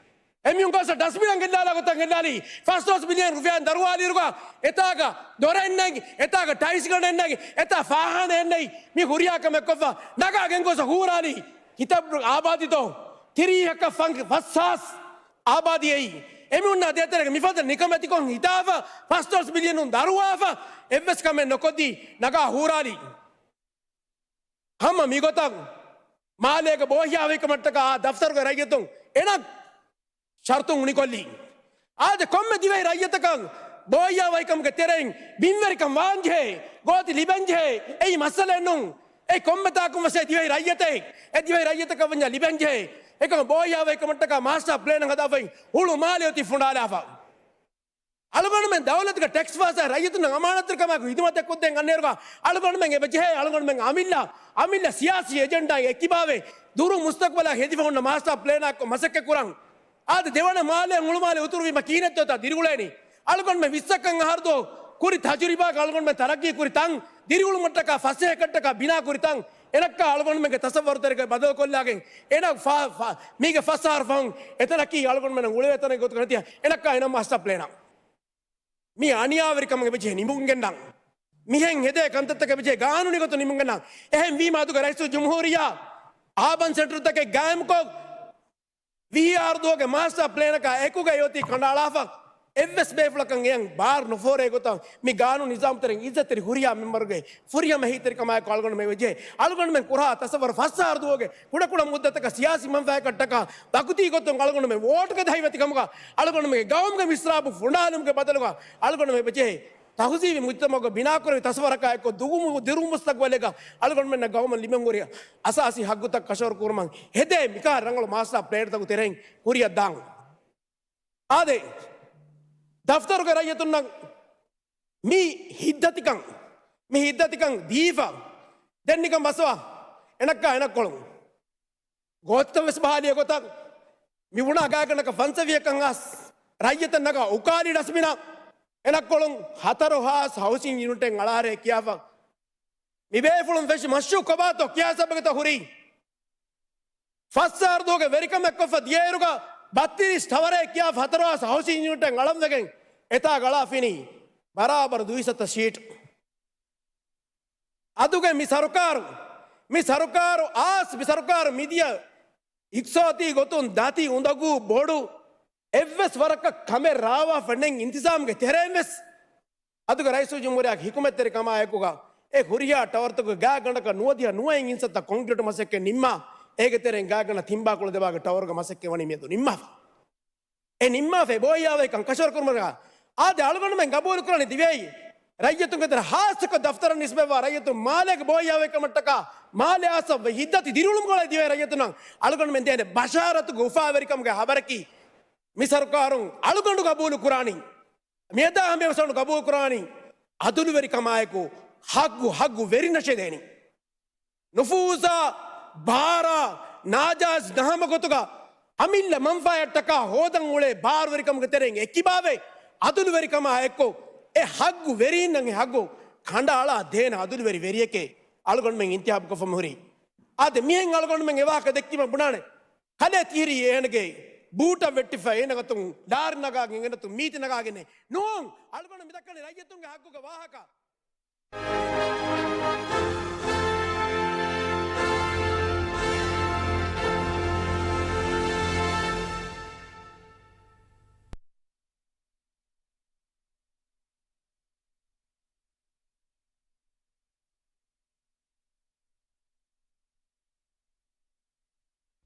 އެމީހުން ގޮސް ޑަސްބިނަށް ގެއްލާލާ ގޮތަށް ގެއްލާލީ. ފަސްދޮޅަސް ބިލިއަން ރުފިޔާއިން ދަރުވާލިއިރުގަ އެތާގަ ދޮރެއް ނެތް، އެތާގަ ޓައިލްސް ގަނޑެއް ނެތް، އެތާ ފާހާނައެއް ނެތް، މި ހުރިހާ ކަމެއް ކޮށްފަ ނަގާ ގެންގޮސް ހޫރާލީ. ކިތައް އާބާދީތޯ؟ ތިރީހަކަށް ފަން-، ފަސްހާސް އާބާދީ އެއީ. އެމީހުންނާ ދޭތެރޭގަ މިފަދަ ނިކަމެތިކޮށް ހިތާފަ، ފަސްދޮޅަސް ބިލިއަނުން ދަރުވާފަ، އެއްވެސް ކަމެއް ނުކޮށްދީ، ނަގާ ހޫރާލީ. ހަމަ މިގޮތަށް މާލޭގެ ބޯހިޔާވަހިކަމަށްޓަކާ އާ ދަފްތަރުގެ ރައްޔިތުން އެނަ ޝަރުތު އުނިކޮށްލީ. އާދެ، ކޮންމެ ދިވެހި ރައްޔިތަކަށް ބޯހިޔާވަހިކަމުގެ ތެރެއިން ބިންވެރިކަން ވާންޖެހޭ، ގޯތި ލިބެންޖެހޭ، އެއީ މައްސަލައެއް ނޫން. އެއީ ކޮންމެ ތާކުން ވެސް އެ ދިވެހި ރައްޔިތެއް، އެ ދިވެހި ރައްޔިތަކަށް ވަންޏާ ލިބެންޖެހޭ. އެކަމަށް ބޯހިޔާވަހިކަމަށްޓަކާ މާސްޓަރ ޕްލޭނެއް ހަދާފައި ހުޅު މާލެ އޮތީ ފުނޑާލާފަ. އަޅުގަނޑުމެން ދައުލަތުގެ ޓެކްސް ފައިސާ ރައްޔިތުންނަށް އަމާނަތުތެރިކަމާއެކު ހިދުމަތެއް ކޮށްދޭން އަންނައިރުގަ އަޅުގަނޑުމެން އެބަޖެހޭ އަޅުގަނޑުމެން އަމިއްލަ، އަމިއްލަ ސިޔާސީ އެޖެންޑާއެއް އެއްކިބާވެ ދުރު މުސްތަޤްބަލަށް ހެދިފަ ހުންނަ މާސްޓަރ ޕްލޭނާއެއްކޮށް މަސައްކަތް ކުރަން. އާދެ، ދެވަނަ މާލެ ހުޅުމާލެ އުތުރުވީމަ ކިހިނެއްތޯތާ ދިރިއުޅޭނީ؟ އަޅުގަނޑުމެން ވިއްސަކަށް އަހަރު ދުވަހު ކުރި ތަޖުރިބާގަ އަޅުގަނޑުމެން ތަރައްގީ ކުރި ތަން، ދިރިއުޅުމަށްޓަކާ ފަސޭހަކަށްޓަކާ ބިނާ ކުރި ތަން، އެނައްކާ އަޅުގަނޑުމެންގެ ތަސައްވަރުތެރޭގައި ބަދަލުކޮށްލާގެން އޭނަ ފާ-، ފާ-، މީގެ ފަސް އަހަރު ފަހުން އެތަނަކީ އަޅުގަނޑުމެން އުޅެވޭ ތަނެއް ގޮތުގަ ނެތި އެނައްކާ އޭނަ މާސްޓަރ ޕްލޭނަށް. މީ އަނިޔާވެރިކަމެއް އެބަޖެހޭ ނިމުންގެންނަން. މިހެން ހެދޭ ކަންތައްތަކެއް އެބަޖެހޭ ގާނޫނީ ގޮތުން ނިމުންގެންނަން. އެހެން ވީމަ އަދުގެ ރައީސުލްޖުމްހޫރިއްޔާ އާބަން ސެންޓަރުތަކެއް ގާއިމްކޮށް، ވިހި އަހަރު ދުވަހުގެ މާސްޓަރ ޕްލޭނަކާ އެކުގައި އޮތީ ކަނޑައަޅާފަ، އެއްވެސް ބޭފުޅަކަށް އެޔަށް ބާރު ނުފޯރޭ ގޮތަށް މި ގާނޫނު ނިޒާމު ތެރެއިން އިއްޒަތްތެރި ހުރިހާ މެމްބަރުގެ ފުރިހަމަ އެހީތެރިކަމާއެކު އަޅުގަނޑުމެން އެބަޖެހޭ. އަޅުގަނޑުމެން ކުރާ ތަސައްވަރު ފަސް އަހަރު ދުވަހުގެ ކުޑަކުޑަ މުއްދަތަކަށް ސިޔާސީ މަންފާއަކަށްޓަކާ ވަގުތީ ގޮތުން އަޅުގަނޑުމެން ވޯޓުގެ ދަހިވެތިކަމުގަ އަޅުގަނޑުމެންގެ ގައުމުގެ މިސްރާބު ފުނޑާލުމުގެ ބަދަލުގަ އަޅުގަނޑުމެން އެބަޖެހޭ. ތަހުޒީބީ މުޖްތަމަޢުގަ ބިނާކުރެވި ތަސައްވަރަކާއެކު ދުރު-، ދުރު މުސްތަޤްބަލެއްގަ އަޅުގަނޑުމެންނަށް ގައުމަށް ލިބެން ހުރި އަސާސީ ހައްގުތައް ކަށަވަރު ކުރުމަށް ހެދޭ މިކަހަލަ ރަނގަޅު މާސްޓަރ ޕްލޭންތަކުގެ ތެރެއިން ކުރިއަށް ދާން. އާދެ، ދަފްތަރުގެ ރައްޔިތުންނަށް މި ހިތްދަތިކަން، މި ހިތްދަތިކަން ދީފަ، ދެން ނިކަން ބަސްވާ، އެނައްކާ އެނައްކޮޅުން. ގޯތިތައް ވެސް ބަހާލިޔަ ގޮތަށް، މި ބުނާ ގާތްގަނޑަކަށް ފަންސަވީހަކަށް އައިސް ރައްޔިތަށް ނަގާ އުކާލި ޑަސްބިނަށް އެނައްކޮޅުން ހަތަރު ހާސް ހައުސިން ޔުނިޓެއް އަޅާރޭ ކިޔާފަ، މިބޭފުޅުން ފެށި މަޝްރޫޢު ކޮބާތޯ ކިޔާ ސަބަބެއްތޯ ހުރީ؟ ފަސް އަހަރު ދުވަހުގެ ވެރިކަމެއް ކޮށްފަ ދިޔައިރުގަ ބައްތިރީސް ޓަވަރެއް ކިޔާފަ ހަތަރު ހާސް ހައުސިން ޔުނިޓެއް އަޅަންވެގެން އެތާ ގަޅާފިނީ ބަރާބަރު ދުއިސައްތަ ޝީޓް. އަދުގެ މި ސަރުކާރު، މި ސަރުކާރު އާސް، މި ސަރުކާރު މިދިޔަ އިޤްތިޞާދީ ގޮތުން ދަތި އުނދަގޫ ބޮޑު އެއްވެސް ވަރަކަށް ކަމެއް ރާވާފަ ނެތް އިންތިޒާމްގެ ތެރެއިން ވެސް އަދުގެ ރައީސުލްޖުމްހޫރިއްޔާގެ ހިކުމަތްތެރިކަމާއެކުގަ އެ ހުރިހާ ޓަވަރުތަކުގެ ގާތްގަނޑަކަށް ނުވަދިހަ ނުވައިން އިންސައްތަ ކޮންކްރީޓު މަސައްކަތް ނިންމާ، އޭގެ ތެރެއިން ގާތްގަނޑަށް ތިން ބާކުޅަ ދެ ބާގެ ޓަވަރުގެ މަސައްކަތް ވަނީ މިއަދު ނިންމާފަ. އެ ނިންމާފައި ބޯހިޔާވަހިކަން ކަށަވަރު ކުރުމަށް އާދެ، އަޅުގަނޑުމެން ގަބޫލު ކުރާނީ ދިވެހި ރައްޔިތުންގެ ތެރެ ހާއްސަކޮށް ދަފްތަރަށް ނިސްބަތްވާ ރައްޔިތުން މާލޭގެ ބޯހިޔާވަހިކަމަށްޓަކާ މާލެ އާސަވެ ހިތްދަތި ދިރިއުޅުމުގަ އުޅޭ ދިވެހި ރައްޔިތުންނަށް އަޅުގަނޑުމެން ދޭނެ ބަޝާރަތުގެ އުފާވެރިކަމުގެ ހަބަރަކީ، މި ސަރުކާރުން އަޅުގަނޑު ގަބޫލު ކުރާނީ، މިއަދާ ހަމަޔަށް ވެސް ގަބޫލު ކުރާނީ، އަދުލުވެރިކަމާއެކު ހައްގު، ހައްގު ވެރިނަށޭ ދޭނީ. ނުފޫޒާ ބާރާ ނާޖާއިޒް ނަހަމަ ގޮތުގަ އަމިއްލަ މަންފާއަށްޓަކާ ހޯދަން އުޅޭ ބާރުވެރިކަމުގެ ތެރެއިން އެކިބާވެ، އަދުލުވެރިކަމާ އެއްކޮށް، އެ ހައްގު ވެރީންނަށް އެ ހައްގު ކަނޑައަޅާ ދޭނެ އަދުލުވެރި ވެރިއެކޭ އަޅުގަނޑުމެން އިންތިހާބުކޮށްފަ ހުރީ. އާދެ، މިހެން އަޅުގަނޑުމެން އެ ވާހަކަ ދެއްކީމަ ބުނާނެ، ކަލޭ ތިހިރީ އޭނަގެ ބޫޓަށް ވެއްޓިފަ، އޭނަ ގޮތުން ލާރި ނަގާގެން އޭނަތު މީތި ނަގާގެން. ނޫން، އަޅުގަނޑު މިދައްކަނީ ރައްޔިތުންގެ ހައްގުގެ ވާހަކަ.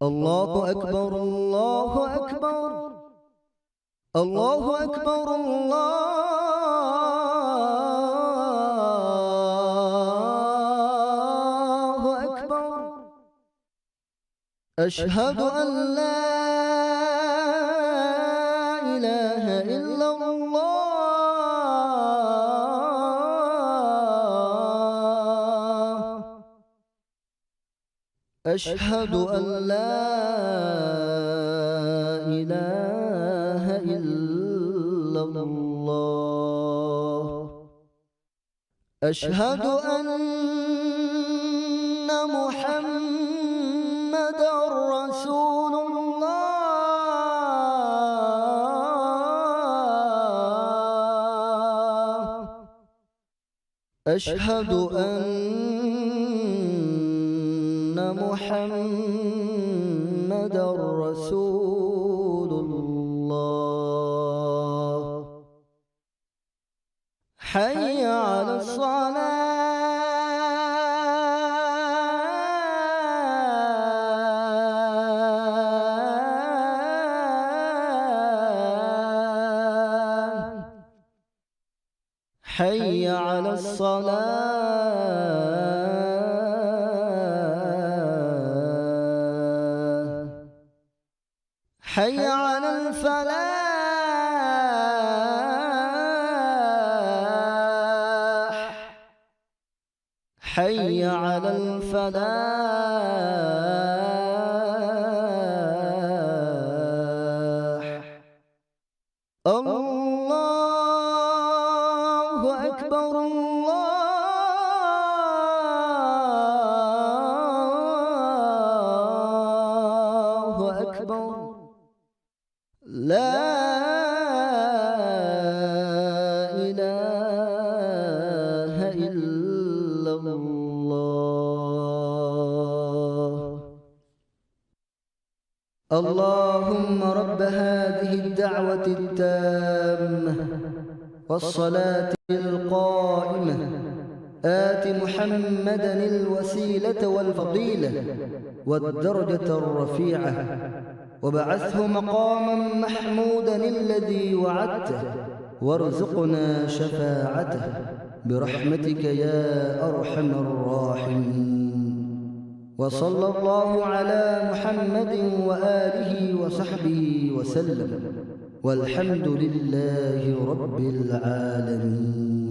الله أكبر، الله أكبر، الله أكبر، الله أكبر. أشهد أن لا إله إلا الله. أشهد أن لا إله إلا الله. أشهد أن محمدا رسول الله. أشهد أن محمدا رسول الله. حي على الصلاة. حي على الصلاة. حي على الفلاح. حي على الفلاح. الله أكبر، الله أكبر. لا إله إلا الله. اللهم رب هذه الدعوة التامة والصلاة القائمة، آت محمدا الوسيلة والفضيلة والدرجة الرفيعة، وابعثه مقاما محمودا الذي وعدته، وارزقنا شفاعته برحمتك يا أرحم الراحمين. وصلى الله على محمد وآله وصحبه وسلم. والحمد لله رب العالمين.